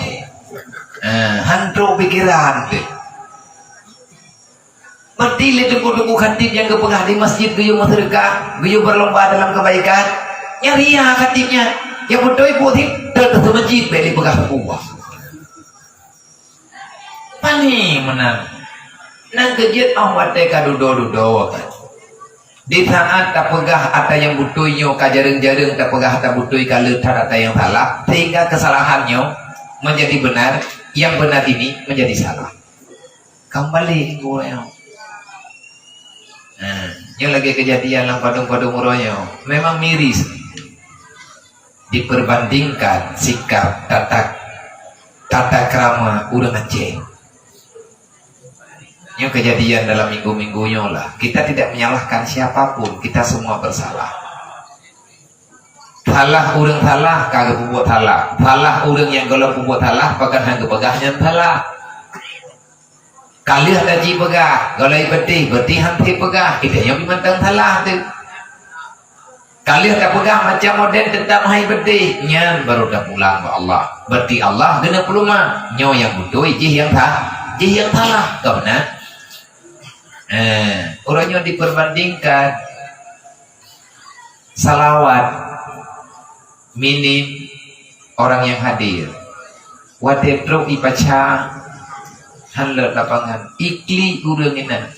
Eh, hantu pikiran tu. Berarti lé tunggu-tunggu khatib yang geupeugah di masjid geuyue meuseudeukah, geuyue berlomba dalam kebaikan. Nyang ria khatibnya. Nyang beutôi buet sit, teuh teuh meujieb bèk lé peugah sapeue. Pani meunan. Nang keujeuet 'oh watèe ka dudoe-dudoe kan. Di saat tapeugah ata nyang beutôi nyoe ka jareueng-jareueng tapeugah ata beutôi ka le that ata nyang salah, sehingga kesalahan nyoe menjadi benar, yang benar ini menjadi salah. Kembali ke orang. Nah, nyoe lagèe keujadian lam padum-padum uroe nyoe. Memang miris. Diperbandingkan sikap tata, tata krama ureueng Aceh. Nyoe keujadian dalam minggu-minggu nyoe lah. Kita tidak menyalahkan siapapun, kita semua bersalah. Salah ureueng salah, ka geupeubuet salah. Salah ureueng nyang gohlom peubuet salah, pakon han geupeugah nyan salah. Ka lheueh taji peugah, gohlom beudeh, beudeh han teupeugah, kita nyoe mantong salah teuh. Ka lheueh tapeugah macam model teutap hai beudeh, nyan baru tapulang bak Allah. Berarti Allah geuneuk peuluma, nyoe nyang beutôi jih nyang sa-, jih nyang salah. Ka meunan? Eh, uroe nyoe diperbandingkan salawat minim orang nyang hadir. Watèe trok ipaca han lheueh lapangan, iklik ureueng inan.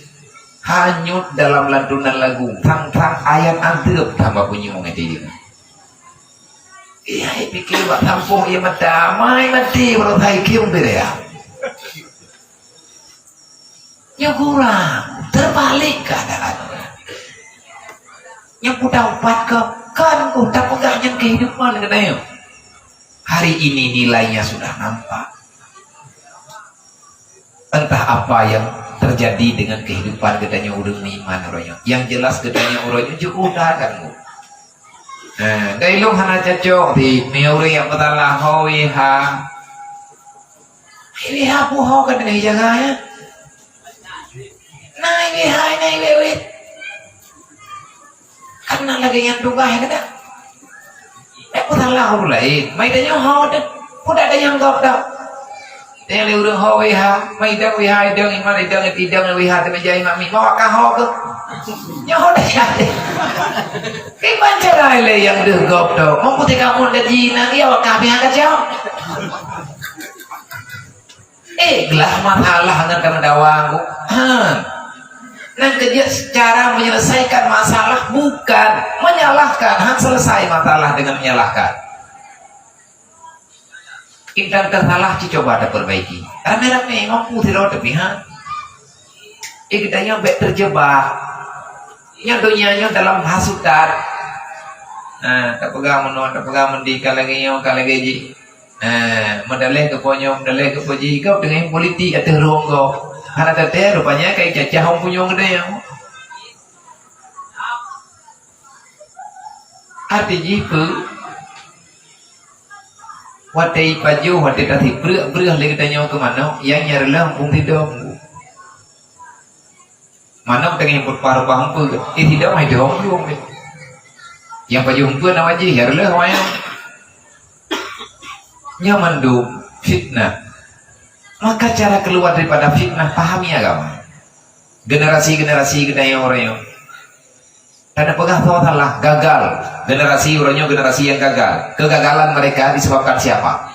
Hanyut dalam lantunan lagu, thang-thang ayat anteueb tambah punyueng hati jih. Iya, pikir bak sampôh iya mata, mai mati baru sai kium beda ya. Nyoe kurang, terbalik keadaan. Nyoe kuda upat ke, kan kuda peugah nyang kehidupan geutanyoe. Hari ini nilainya sudah nampak. Entah apa yang terjadi dengan kehidupan geutanyoe ureueng meuiman uroe nyoe. Yang jelas geutanyoe uroe nyoe jeuet udah kan, Bu. Eh, dai lôn hana cocok di, meunyoe ureueng nyang peusalah ho wéh ha. Hai wéh ha puho ka deungon jaga, ya. Nai wéh hai, nai wéh wéh. Karena lagèe nyan tugaih gata. Ndak peusalah ureueng laén. Mai tanyoe ho teuh. Peue dak tanyong gob dak? Tanyong lé ureueng ho wéh ha. Mai idong wéh ha, idong iman, idong idong wéh ha, teumèe jai mami. Mau ka ho keuh? Nyoe ho dak jadi. Kiban cara lé nyang deuh gob dak. Mau putih kamu dak jinak, ya, wakah pihak kacau. Eh, glah masalah ngon teumeudawa, Bu. Ha. Nang keujeuet cara menyelesaikan masalah bukan menyalahkan, han selesai masalah dengan menyalahkan. Intan tersalah, cucoba taperbaiki. Ramé-ramé mampu sidroe teupih, ha. Eh, geutanyoe bèk terjebak. Nyoe donya nyoe dalam hasutan. Nah, tapeugah meunoe, tapeugah meundi, ka lagèe nyoe, ka lagèe jih. Nah, meudaleh keu po nyoe, meudaleh keu po jih, keu teungoh politik ateueh rueng gob. Hana teuntèe rupanya ka icacah ureueng punyueng geutanyoe. Arti jih peue? Watèe ipajoh, watèe tasipreuk breuh lé geutanyoe keu manok, nyang nyan reuloh muphom sidom. Manok teungoh peurumpah-rumpah umpeu, eh, sidom hai dom dum. Nyang pajoh umpeu na wajéh, ya reuloh wayang. Nyan mandum fitnah. Maka cara keluar daripada fitnah, pahami agama. Generasi-generasi geutanyoe uroe nyoe. Tanyoe peugah soe salah, gagal. Generasi uroe nyoe generasi yang gagal. Kegagalan mereka disebabkan siapa?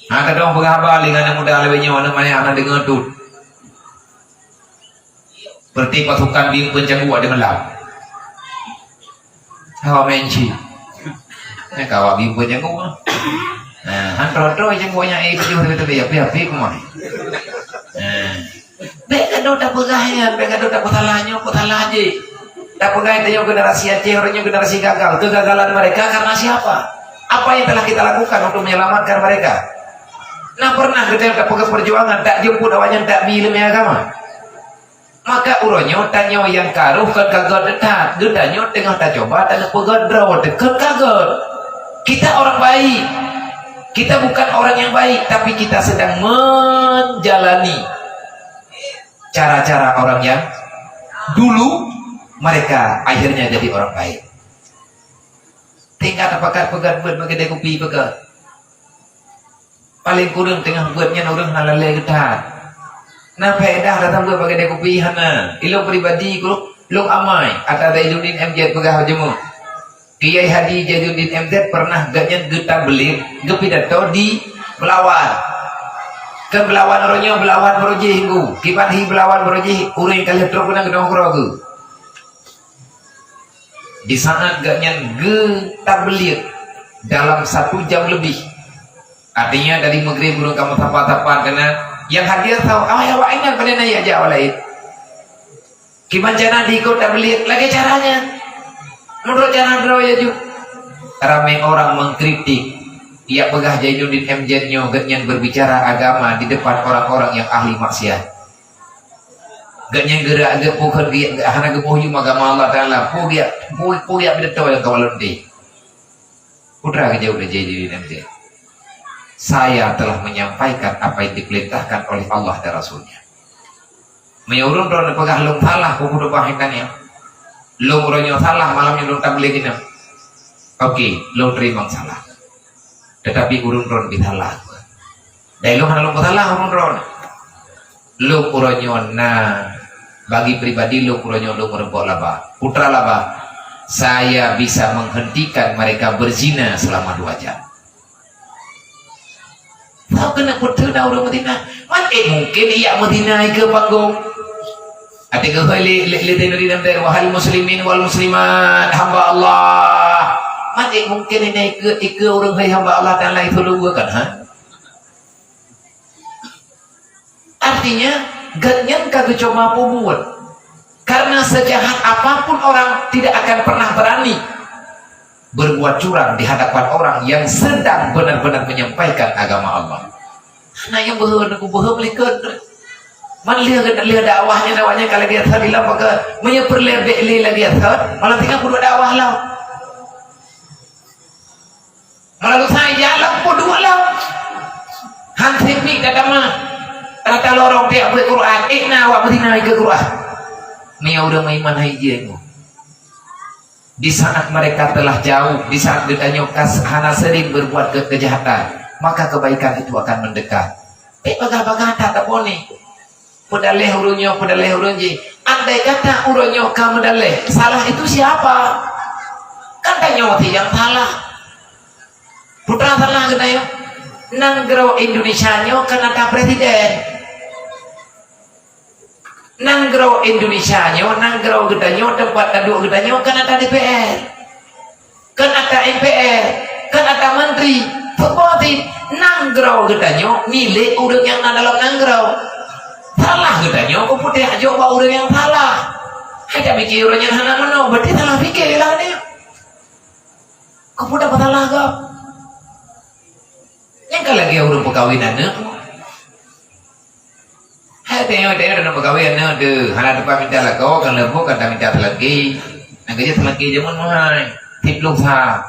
Ha, kadang peugah haba lé ngon aneuk muda lagèe nyoe, aneuk manyak hana deungoe tut. Seperti pasukan bim peucanggu ada malam. Hawa main ci. Nah, kawa bim peucanggu. Nah, han troe-troe canggu nyan, eh, tujoh tapi api-api kumah. Nah. Bèk gadoh tapeugah nyan, bèk gadoh tapeusalah nyoe, peusalah jih. Tapeugah tanyoe generasi Aceh, uroe nyoe generasi gagal. Kegagalan mereka karena siapa? Apa yang telah kita lakukan untuk menyelamatkan mereka? Nah, pernah geutanyoe tapeugah perjuangan, tak jemput awaknyan tak bi ileumèe agama? Maka uroe nyoe tanyoe nyang ka rôh kon ka göt that, geutanyoe teungoh tacuba taneuk peugöt droe teuh kon ka göt. Kita orang baik. Kita bukan orang yang baik, tapi kita sedang menjalani cara-cara orang yang dulu mereka akhirnya jadi orang baik. Tinggai tapakat peugöt beuet bak keudè kupi peugöt. Paleng kureueng teungoh beuet nyan ureueng hana lalè geutan. Na faedah datang beuet bak keudè kupi hana. Ilôn pribadi ku, lôn amai ata Zainuddin M Z peugah laju meuh. Kiai Haji Jainuddin M Z pernah gobnyan geutablig, geupidato di Belawan. Kan Belawan uroe nyoe Belawan Beurujih, Teungku. Kiban hi Belawan Beurujih, ureuëng ka lheueh trok keunan geudong keudroe geuh. Di saat gobnyan geutablig dalam satu jam lebih, artinya dari Maghrib ureuëng ka meusapa-sapa keunan, nyang hadir sawa awai-awai nyan pada na jak awai laén. Kiban cara di ikot tablig lagée cara nyan. Meunurot cara droe ya ju. Ramé orang mengkritik, jak peugah Jainuddin M Z nyoe gobnyan berbicara agama di depan orang-orang yang ahli maksiat. Gobnyan geura-, geu-, peue kheun geu-, hana geupeue huköm agama Allah Taala, peue jak, peue, peue jak pidato nyang ka walon deh. Peue teuma geujaweueb lé Jainuddin M Z, "Saya telah menyampaikan apa yang diperintahkan oleh Allah dan Rasul-Nya." Meunyoe ureuëng droeneuh peugah lôn salah, peue khutubah intan nyan, lôn uroe nyoe salah, malam nyoe lôn tablig inong. Oke, lôn teurimong salah. Tetapi ureuëng droeneuh pih salah. Dan lôn hana lôn peusalah ureuëng droeneuh. Lôn uroe nyoe na, bagi pribadi lôn uroe nyoe lôn meureumpok laba. Peue teuma laba, saya bisa menghentikan mereka berzina selama dua jam. Tahu keuneuk peue teuma ureuëng meuzina? Man, eh, mungkin jak meuzina ikeue panggong. Até geuhôi lé, lé, lé Zainudin Amdan, "Wahai muslimin wal muslimat, hamba Allah." Man, eh, mungkin nyan ikeue, ikeue ureuëng hai hamba Allah Taala itu luwa kan, ha? Artinya, gobnyan ka geucuba peubuet. Karena sejahat apapun orang tidak akan pernah berani berbuat curang di hadapan orang yang sedang benar-benar menyampaikan agama Allah. Hana nyang beuhe, neuk beuhe meulikot. Man lheueh, lheueh dakwah nyan, dakwah nyan ka lagée that, bila pakai meunyoe peureulée bék lé lagée that, malam tinggai peuduek dakwah lah. Meulalu sai jalan peuduek lom. Han sép miet ka tamah. Rata lorong tiep buet Quran, eh na awak meuzina ikeue Quran. Meunyoe ureuëng meuiman hai jeuet nyoe. Di saat mereka telah jauh, di saat geutanyoe kas-, hana sering berbuat ke-, kejahatan, maka kebaikan itu akan mendekat. Eh, bagah-bagah that tapeubuet. Peudaleh ureuëng nyoe, peudaleh ureuëng jih. Andai kata ureuëng nyoe ka meudaleh, salah itu siapa? Kan tanyoe nyang salah. Peue teuma salah geutanyoe? Nanggroe Indonesia nyoe kan ata presiden. Nanggroe Indonesia nyoe, nanggroe geutanyoe, teumpat taduek geutanyoe kan ata D P R. Kan ata M P R, kan ata menteri, peuboh cit nanggroe geutanyoe milék ureuëng nyang na dalam nanggroe. Salah geutanyoe keupeue tajok bak ureuëng nyang salah. Hai tapike ureuëng nyang hana meunoe, berarti salah pike lah nyoe. Keupeue tapeusalah gob? Nyang ka lagée ureuëng peukawen aneuëk. Hai tanyoe, tanyoe dalam peukawen aneuëk teuh, hana teumpat minta lakoe, kan leumbot kan taminta seulangké. Nyang keujeuet seulangké jameun meuhai, siplôh sa.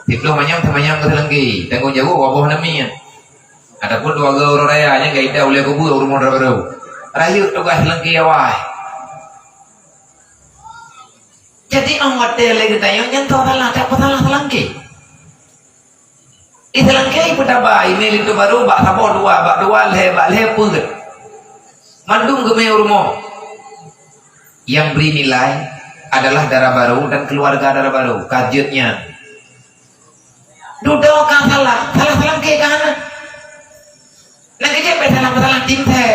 Siplôh manyam, seumanyam keu seulangké, tanggong jaweueb waboh namiet. Ataupun dua goe uroe raya, nyang ka ida ulée kubu ureuëng muda baru. Rayeuk tugaih seulangké awai. Jadi, óh watée lé geutanyoe nyan teuh salah, tapeusalah seulangké. Iseulangké peutaba, imé linto barô bak saboh dua, bak dua lhée, bak lhée peuet. Mandum geumé u rumoh. Yang beri nilai adalah dara barô dan keluarga dara barô. Ka jeuet nyan. Dudoe ka salah, salah seulangké ka hana. Nyang keujeuet bèk salah meusalah tim thèe.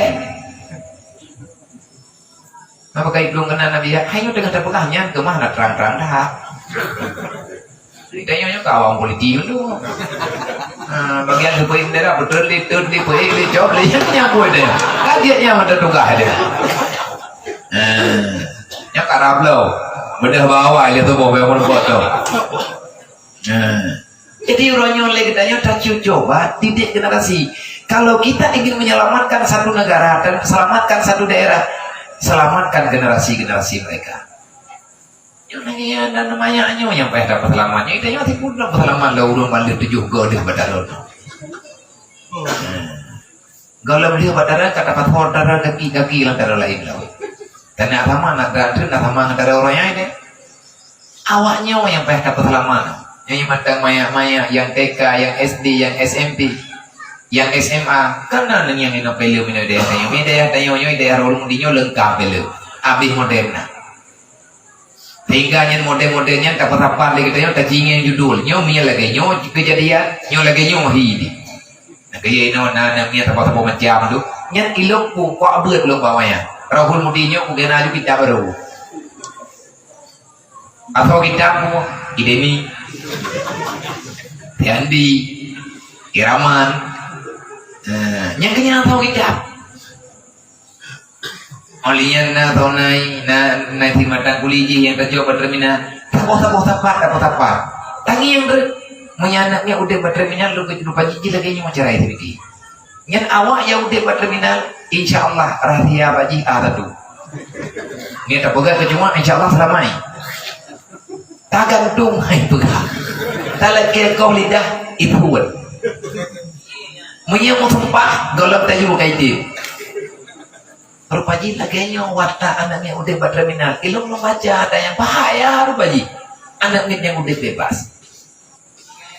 Maka iblong keunan Nabi, hai nyoe teungoh tapeugah nyan keumah na trang-trang that. Tanyoe nyoe ka awam politik tu. Ha, bagian seupeuék bendera beutôi lé, teuet lé, peuék lé, cok lé, nyan nyang buet deh. Kaget nyan mata tugaih deh. Ha, nyan ka rablo. Beudôh bawai lé tuboh bèk meureumpok tu. Nah, jadi uroe nyoe lé geutanyoe tacucoba didik generasi. Kalau kita ingin menyelamatkan satu negara dan selamatkan satu daerah, selamatkan generasi-generasi mereka. Nyoe nyan dan manyang nyoe nyang payah tapeuseulamat. Nyoe geutanyoe sipeunoh peuseulamat lé ureueng bandum tujoh goe deuh bak darat. Nah. Gohlom lheueh bak darat ka tapasoe dara gaki-gaki lam dara laén lom. Dan na sama, na dara treuk na sama ngon dara ureueng nyan deh. Awak nyoe nyang payah tapeuseulamat. Nyang mantong manyak-manyak, nyang T K, nyang S D, nyang S M P, nyang S M A. Kan na nyang inong peuleueh meunoe dayah tanyoe. Meunoe dayah tanyoe nyoe, dayah ureueng di nyoe leungkap peuleueh. Abéh modern na. Sehingga nyan model-model nyan tapeusapat lé geutanyoe, tacingeng judul. Nyoe miet lagèe nyoe keujadian, nyoe lagèe nyoe hi di. Nah, kaya inoe na, na miet saboh-saboh macam tu. Nyan ilok ku, kok abeuet lôn bawa nyan. Rohul Mudi nyoe ku kena aju kitab baru. Atau kitab ku, Idemi. Tiandi. Iraman. Nah, nyan keunyang atau kitab. Óh lheueh nyan na tho nai, na, na simatang kuli jih nyang tajok bak terminal. Saboh-saboh sapat, saboh sapat. Tangieng treuk. Meunyo aneuk nyan udeb bak terminal, lôn keuneuk paji jih lagèe nyoe cara jih. Nyan awak nyang udeb bak terminal, insya Allah rahsia bak jih A satu. Nyan tapeugah keu cuma insya Allah selamai. Tagantung hai peugah. Talakèe koh lidah iphon. Meunyo meusumpah, gohlom tayue ka ideh. Rupa jih lagèe nyoe watak aneuk miet udeb bak terminal. Ilôn lôn baca ada nyang bahaya rupa jih. Aneuk miet nyang udeb bebas.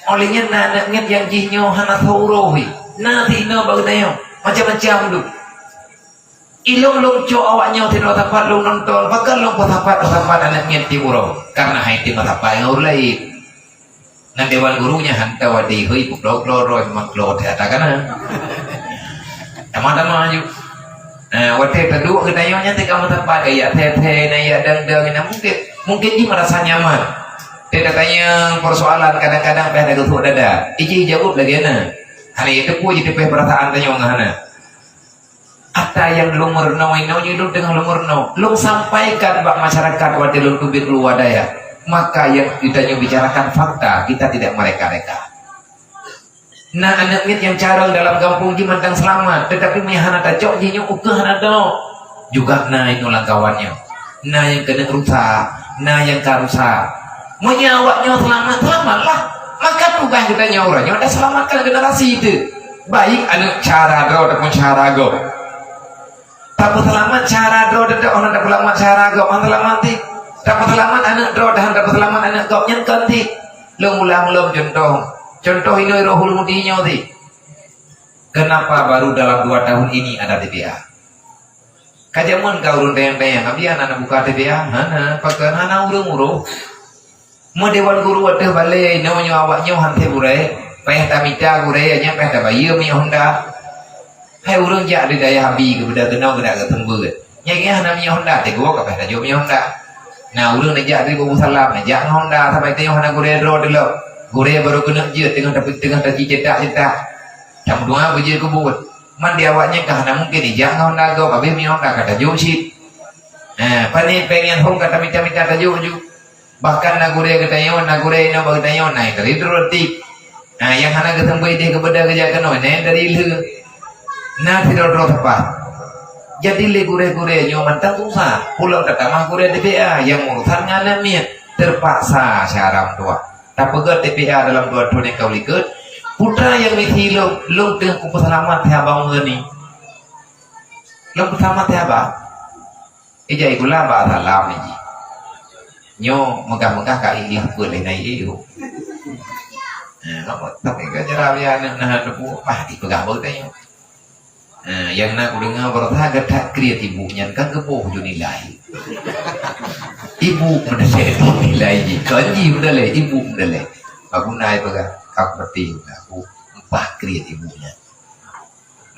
Óh lheueh nyan na aneuk miet nyang jih nyoe hana soe uroe. Na sinoe bak geutanyoe macam-macam tu. Ilôn lôn cok awak nyoe sidroe sapat lôn nonton, pakon lôn peusapat-peusapat aneuk miet tiep uroe. Karena hai teuma sapat ngon ureueng laén. Ngon dewan guru nyan han tawadi hôi, puklo-puklo roh, memang klo teuh ata kana. Tamah-tamah aju. Nah, watèe taduek geutanyoe nyan teuka meusapat, ya thèe-thèe, na ya dang-dang, na mungkin, mungkin jih merasa nyaman. Teuka tanyong persoalan kadang-kadang payah tageusuk dada. Ijih jaweueb lagèe na. Hana ya teupeu jiteupeh perasaan tanyoe ngon hana. Ata nyang lôn meurunoe inoe nyoe lôn teungoh lôn meurunoe. Lôn sampaikan bak masyarakat watèe lôn teubiet keuluwa dayah. Maka nyang geutanyoe bicarakan fakta, kita tidak mereka-reka. Na aneuk miet nyang carông dalam gampông jih mantong seulamat, teutapi meunyo hana tacok jih nyoe ukeue hana dok. Juga na inoe lam kawan nyoe. Na nyang keuneuk rusak, na nyang ka rusak. Meunyo awak nyoe seulamat, seulamatlah. Maka tugaih geutanyoe uroe nyoe taseulamatkan generasi teuh. Baik aneuk cara droe ataupun cara gob. Tapeuseulamat cara droe teuh, hana tapeuseulamat cara gob, hana seulamat teuh. Tapeuseulamat aneuk droe, hana tapeuseulamat aneuk gob, nyan kon teuh. Lôn ulang lom cuntoh. Cuntoh inoe Rohul Mudi nyoe teuh. Kenapa baru dalam dua tahun ini ada T P A? Ka jameun ka ureueng tanyong-tanyong, "Abi hana buka T P A?" Hana, pakon hana ureueng uroe. Meu dewan guru ateueh balè, inoe nyoe awak nyoe han teuh gurèe, payah tamita gurèe, nyan payah tabayeue minyeuk honda. Hai ureueng jak di dayah Abi geubeudôh keunoe geudak geuseumeubeuet. Nyan geuh hana minyeuk honda, teungoh ka payah tajok minyeuk honda. Nah, ureueng neujak di Bubu Salam, neujak ngon honda, saban tanyoe hana gurèe droe teuh lom. Gurèe barô keuneuk jeuet teungoh tapi teungoh taji cetak-cetak. Tameudoa beujeuet keu buet. Man di awak nyan ka hana mungken ijak ngon honda gob, abéh minyeuk honda ka tajok cit. Eh, pane péng nyang hom ka tamita-mita tajok ju. Bahkan na gurèe geutanyoe, na gurèe inoe bak geutanyoe, na nyang dari droe tik. Na nyang hana geuseumeubeuet ideh geubeudôh geujak keunoe, na nyang dari lheueh. Na sidroe-droe teupah. Jadi lé gurèe-gurèe nyoe mantong susah. Pulo tatamah gurèe T P A nyang urusan ngon aneuk miet. Teupaksa syara meutuah. Tapeugöt T P A dalam dua thôn nyang ka likot. Putra nyang misi lôn, lôn teuh kupeuseulamat siat abang meurani. Lôn peuseulamat siat abang. Ijak sikula bak salam jih. Nyoe meugah-meugah ka iéh peuet lé na iéh. Eh, tapi ka jara biasa aneuk na teupeu, bah, ipeugah bak geutanyoe. Eh, nyang na kudeungoe baroesa gata kriet ibu nyan kan geuboh ju nilai. Ibu meudaleh nilai jih, kon jih meudaleh, ibu meudaleh. Bagus na ipeugah, ka peurati, aku empah kriet ibu nyan.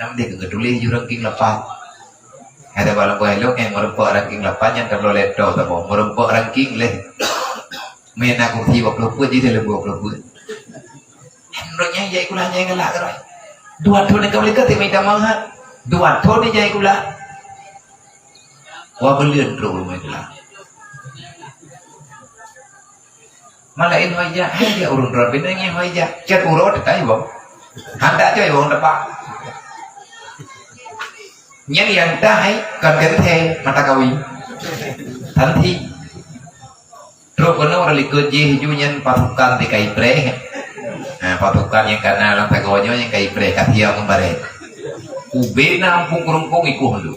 Nam deh keu geutuléh ju ranking lapan. Ada bak lôn ilôn nyang meureumpok ranking lapan nyan tabloe laptop saboh. Meureumpok ranking leh. Meunan kursi dua ploh peuet jih leumbot dua ploh peuet. Meunurot nyan jai sikula nyan galak keudroe. Dua thôn ka meulingka teuma itamong ha. Dua thôn jai sikula. Dua buleuen trok rumoh sikula. Malaén hôi jak, hai jak ureueng droe bina ngieng hôi jak. Cot uroe teutai wong. Handak coi wong tepak. Nyan nyang tai kon genteng mata kawi. Tanti. Trok keunoe ureueng likot jih ju nyan pasukan di kai preh. Nah, pasukan nyang kana lam sagoe nyoe nyang kai preh ka siap meubarét. Ubé na ampung keurungkong ikoh lom.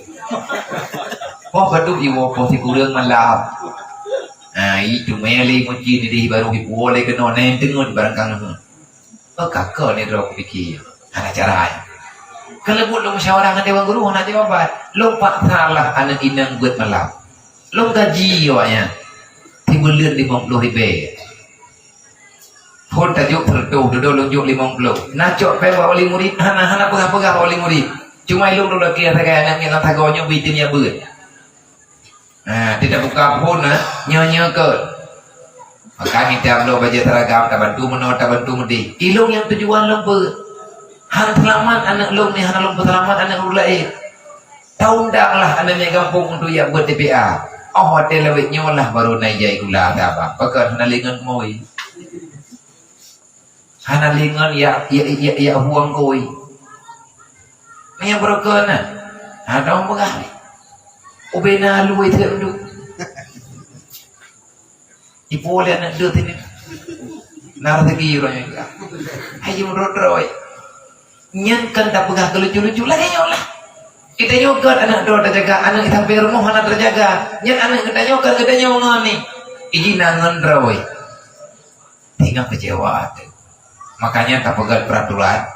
Poh padub iwoe poh sikureueng malam. Ha, itu mele muci di deh baru ipuwoe lé keunoe neng teungeut barang kang neu. Oh, kakak ni droe kupikir. Hana cara ai. Kalau buat lôn musyawarah ngon dewan guru, hana jawaban. Lôn paksa lah aneuk inong buet malam. Lôn gaji awaknyan. Di Buleuen limong ploh ribèe. Phôn tajok seureutôh, dudoe lôn jok limong ploh. Na cok péng bak wali murit, hana, hana peugah-peugah bak wali murit. Cuma ilôn lôn lakèe sagai aneuk miet lam sagoe nyoe beuitem jak beuet. Nah, tidak buka phôn, nah, nyoe-nyoe keu. Maka mita bloe bajèe seragam, tabantu meunoe, tabantu meudéh. Ilôn nyang tujuan lôn peue? Han seulamat aneuk lôn nyoe, hana lôn peuseulamat aneuk ureueng laén. Taundanglah aneuk miet gampông untuk jak beuet T P A. Oh, watèe lawét nyoe lah baru na ijai gula ata bang. Pakon hana lé ngon moi. Hana lé ngon jak, jak, jak, jak hueng kui. Nyang beureukeuen na. Ha, dong peugah. Ubé na luwih teuk duek. Ipo lé aneuk deuh tini. Na rezeki uroe nyoe. Hai jeuet droe-droe. Nyan kan tapeugah keu lucu-lucu lagèe nyoe lah. Geutanyoe gèt aneuk droe tajaga, aneuk sampai rumoh hana tajaga. Nyan aneuk geutanyoe kan geutanyoe ngon ni. Iji na ngon droe. Tinggal kecewa tu. Makanya tapeugèt peraturan.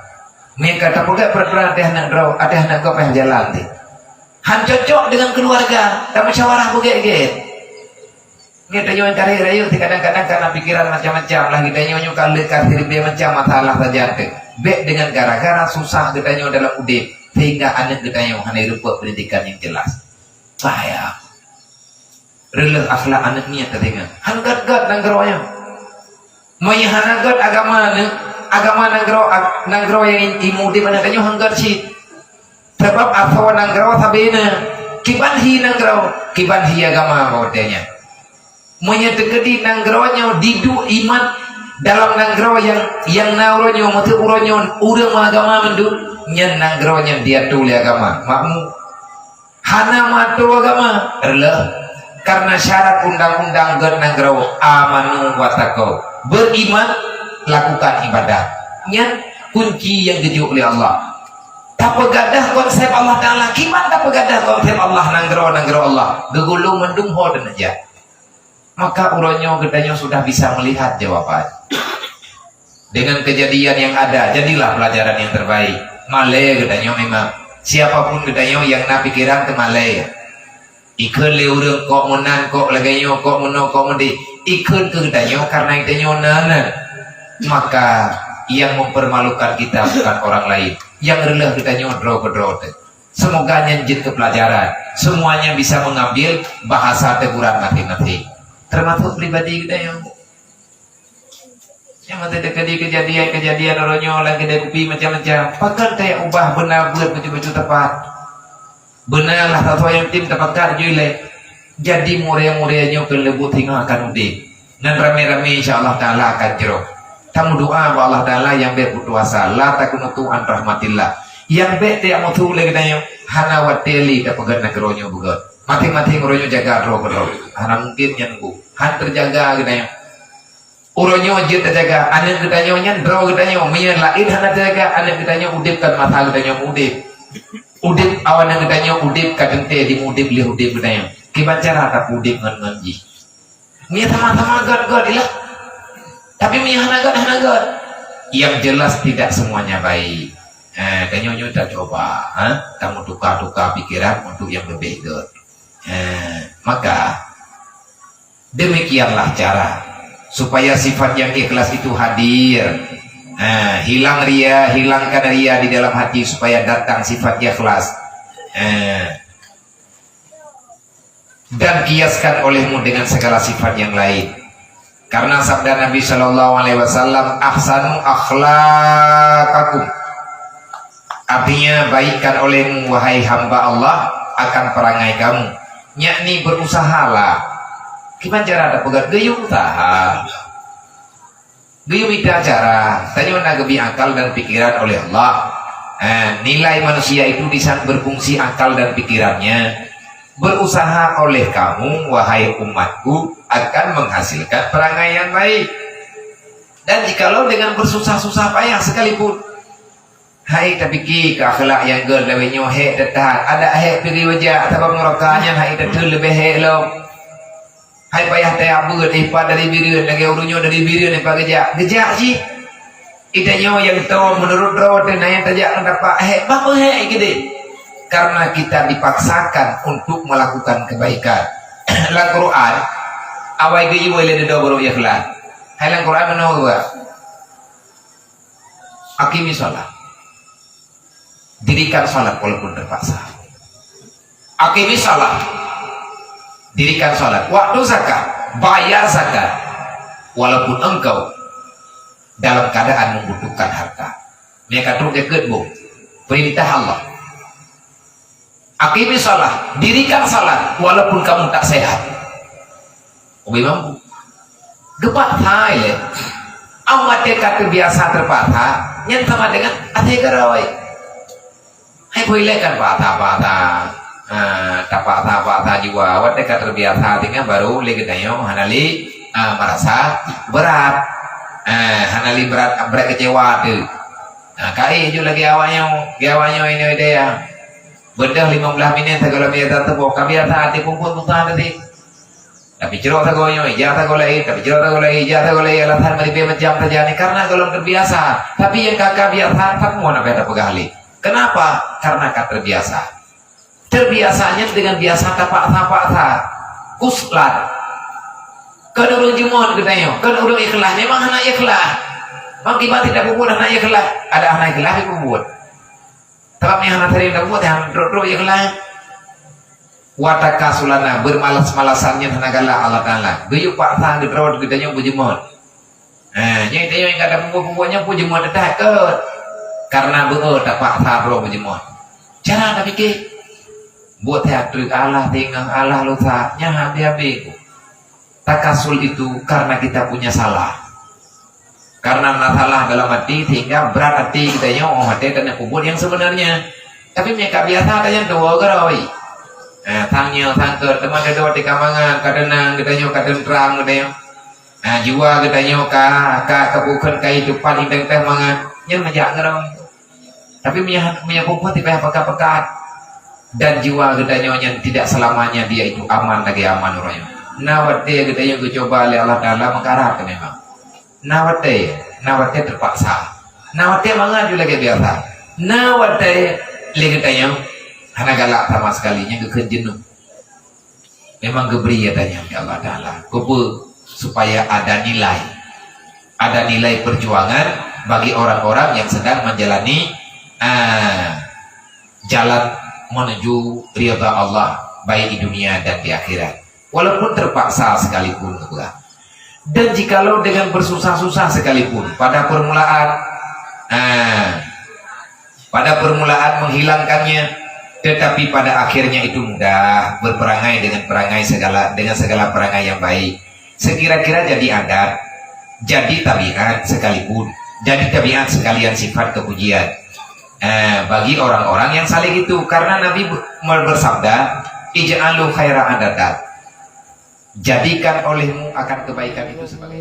Meunyoe ka tapeugèt peraturan ateuh aneuk droe, ateuh aneuk gob payah jalan teuh. Han cocok dengan keluarga, tamusyawarah beugèt-gèt. Nyoe tanyoe nyang kareh rayeuk, kadang-kadang karena pikiran macam-macam lah. Geutanyoe nyoe ka lheueh ka siribèe macam masalah sajan teuh. Bèk dengan gara-gara susah geutanyoe dalam udép, sehingga aneuk geutanyoe hana jireupok pendidikan nyang jelas. Bahaya. Reuloh akhlak aneuk miet tadeungoe. Han gèt-gèt nanggroe nyoe. Meunyoe hana gèt agama neu-, agama nanggroe, ag-, nanggroe nyang i-, imeudép aneuk tanyoe han gèt cit. Sabab asoe nanggroe sabe na. Kiban hi nanggroe, kiban hi agama bak watèe nyan. Meunyoe teukeudi nanggroe nyoe diduek iman dalam nanggroe nyang, nyang na uroe nyoe, meuteuk uroe nyoe ureueng meuagama mandum, nyan nanggroe nyan diatô lé agama. Makmu. Hana meuatô agama, reuloh. Karena syarat undang-undang gèt nanggroe, amanu wattaqau. Beriman, lakukan ibadah. Nyan kunci nyang geujok lé Allah. Tapeugadah konsep Allah Taala, kiban tapeugadah konsep Allah nanggroe-nanggroe Allah. Geugulong mandum ho dan aja. Maka uroe nyoe geutanyoe sudah bisa melihat jawaban. Dengan kejadian yang ada, jadilah pelajaran yang terbaik. Malèe geutanyoe memang. Siapapun geutanyoe nyang na pikiran teumalèe. Ikheun lé ureueng kok meunan, kok lagèe nyoe, kok meunoe, kok meudéh. Ikheun keu geutanyoe karena geutanyoe na, na. Maka yang mempermalukan kita bukan orang lain. Nyang reuloh geutanyoe droe keudroe teuh. Semoga nyan jeuet keu pelajaran. Semuanya bisa mengambil bahasa teguran masing-masing. Termasuk pribadi geutanyoe. Nyang masa teukeudi kejadian-kejadian uroe nyoe lam keudè kupi macam-macam. Pakon tajak ubah beuna beuet bacut-bacut tepat. Beuna lah sasoe nyang tem tapakat jih lé. Jadi murai-murai nyoe keu leubuet singoh akan udép. Nan ramé-ramé insya Allah Taala akan jroh. Tameudoa bak Allah Taala nyang bèk putus asa, la taqnutu an rahmatillah. Nyang bèk tajak musu lé geutanyoe, hana watèe lé tapeugèt nanggroe nyoe beugèt. Maséng-maséng uroe nyoe jaga droe keudroe. Hana mungkin nyan bu. Han teujaga geutanyoe. Uroe nyoe jeuet tajaga aneuk geutanyoe nyan droe geutanyoe. Meunyoe laén hana tajaga aneuk geutanyoe, udép kan masa geutanyoe udép. Udép aneuk geutanyoe udép ka teuntèe dimeudép lé udép geutanyoe. Kiban cara tapeuudép ngon, ngon jih. Meunyoe sama-sama gèt-gèt ilah. Tapi meunyoe hana gèt, hana gèt. Yang jelas tidak semuanya baik. Eh, tanyoe nyoe tacoba, ha? Tameutuka-tuka pikiran untuk yang lebih gèt. Eh, maka demikianlah cara supaya sifat yang ikhlas itu hadir. Eh, hilang ria, hilangkan ria di dalam hati supaya datang sifat ikhlas. Eh, dan kiaskan olehmu dengan segala sifat yang lain. Karena sabda Nabi sallallahu alaihi wasallam, "Ahsanu akhlaqakum." Artinya, baikkan olehmu, wahai hamba Allah, akan perangai kamu. Yakni berusahalah. Kiban cara tapeugah geuyue usaha. Geuyue mita cara, tanyoe na geubri akal dan pikiran oleh Allah. Eh, nilai manusia itu di saat berfungsi akal dan pikirannya. Berusaha oleh kamu, wahai umatku, akan menghasilkan perangai yang baik. Dan jikalau dengan bersusah-susah payah sekalipun, hai tapike keu akhlak nyang gèt lawét nyoe hék teutat, adak hék piké wajah, sabab nuraka nyan hai teuteun leubeh hék lom. Hai payah tajak beuet, eh, pat dari Bireuen, lagèe ureueng nyoe dari Bireuen, eh, pat geujak. Geujak cit. Geutanyoe nyang toe meunurot droe teuh na nyang tajak ngon tapak hék, bah peuhék keudéh. Karena kita dipaksakan untuk melakukan kebaikan. Lam Quran, Awai geuyue lé dudoe barô ikhlas. Hai lam Quran meunoe geuba. Aqimi shalah. Dirikan salat walaupun terpaksa. Aqimi shalah. Dirikan salat. Waktu zakat, bayar zakat. Walaupun engkau dalam keadaan membutuhkan harta. Meuka trok jakeuet bu. Perintah Allah. Aqimi shalah, dirikan salat walaupun kamu tak sehat. Ubé mampu. Geupaksa ilée. Awai watée ka terbiasa terpaksa, nyan sama dengan até geuroi. Hai peuilée kan paksa-paksa. Ah, tapaksa-paksa jua. Watée ka terbiasa tinggai baru lé geutanyoe hana lé, ah, merasa berat. Ah, hana lé berat, berat kecewa tu. Nah, kai ju lagi awaknyoe, lagi awaknyoe ini dia. Beudôh lima belas minit sagoe lom ia teuboh, ka biasa até peubuet buta tadi. Tapi ciro sagoe nyoe, ija sagoe laén, tapi ciro sagoe laén, ija sagoe laén, alasan meulibée macam saja ni karena golom terbiasa. Tapi nyang ka ka biasa, tak mau nak kata peugah lé. Kenapa? Karena ka terbiasa. Terbiasanya dengan biasa tapaksa-paksa. Kuslan. Kon ureuëng jumôt geutanyoe, kon ureuëng ikhlas, memang hana ikhlas. Bang kiban tidak peubuet hana ikhlas, ada hana ikhlas peubuet. Tapi hana sering dapat yang trok-trok je kelai. Watakasulana, bermalas-malasan nyan hana galak Allah Taala. Geuyue paksa geudroe geutanyoe beujeumeun. Ha, nyan tanyoe nyang kada peubuet-peubuet nyan pun jeumeun teutat ke? Karena beu tapaksa droe beujeumeun. Cara tapike, buet that treuk Allah tinggai Allah lusa, nyan habéh-habéh. Takasul itu karena kita punya salah. Karena na salah dalam hati sehingga berat hati kita nyoe, oh, hati dan peubuet yang sebenarnya. Tapi mereka biasa ada yang dua geroi. Eh, tang nyoe tang ke teman ada dua tiga mangan, kadang nang kita nyoe kadang terang kita nyoe. Nah, jua kita nyoe ka ka kebukan kehidupan yang teh mangan. Yang menjak geroi. Tapi meunyo, meunyo peubuet payah pekat-pekat dan jiwa geutanyoe nyan tidak selamanya dia itu aman lagée aman uroe nyoe. Na watée geutanyoe geucuba lé Allah Taala meukarat memang. Na watée, na watée terpaksa. Na watée mangat ju lagée biasa. Na watée lé geutanyoe hana galak sama sekali, nyan geukheun jeuneuh. Memang geubri ya tanya oleh Allah Taala. Keupeue? Supaya ada nilai. Ada nilai perjuangan bagi orang-orang yang sedang menjalani, ah, jalan menuju ridha Allah, baik di dunia dan di akhirat. Walaupun terpaksa sekalipun, gitu kan. Dan jikalau dengan bersusah-susah sekalipun, pada permulaan, ah, pada permulaan menghilangkannya, tetapi pada akhirnya itu mudah berperangai dengan perangai segala, dengan segala perangai yang baik. Sekira-kira jadi adat, jadi tabiat sekalipun, jadi tabiat sekalian sifat kepujian. Eh, bagi orang-orang yang saling itu, karena Nabi be-, bersabda, "Ij'alu khaira adadat." Jadikan olehmu akan kebaikan itu sebagai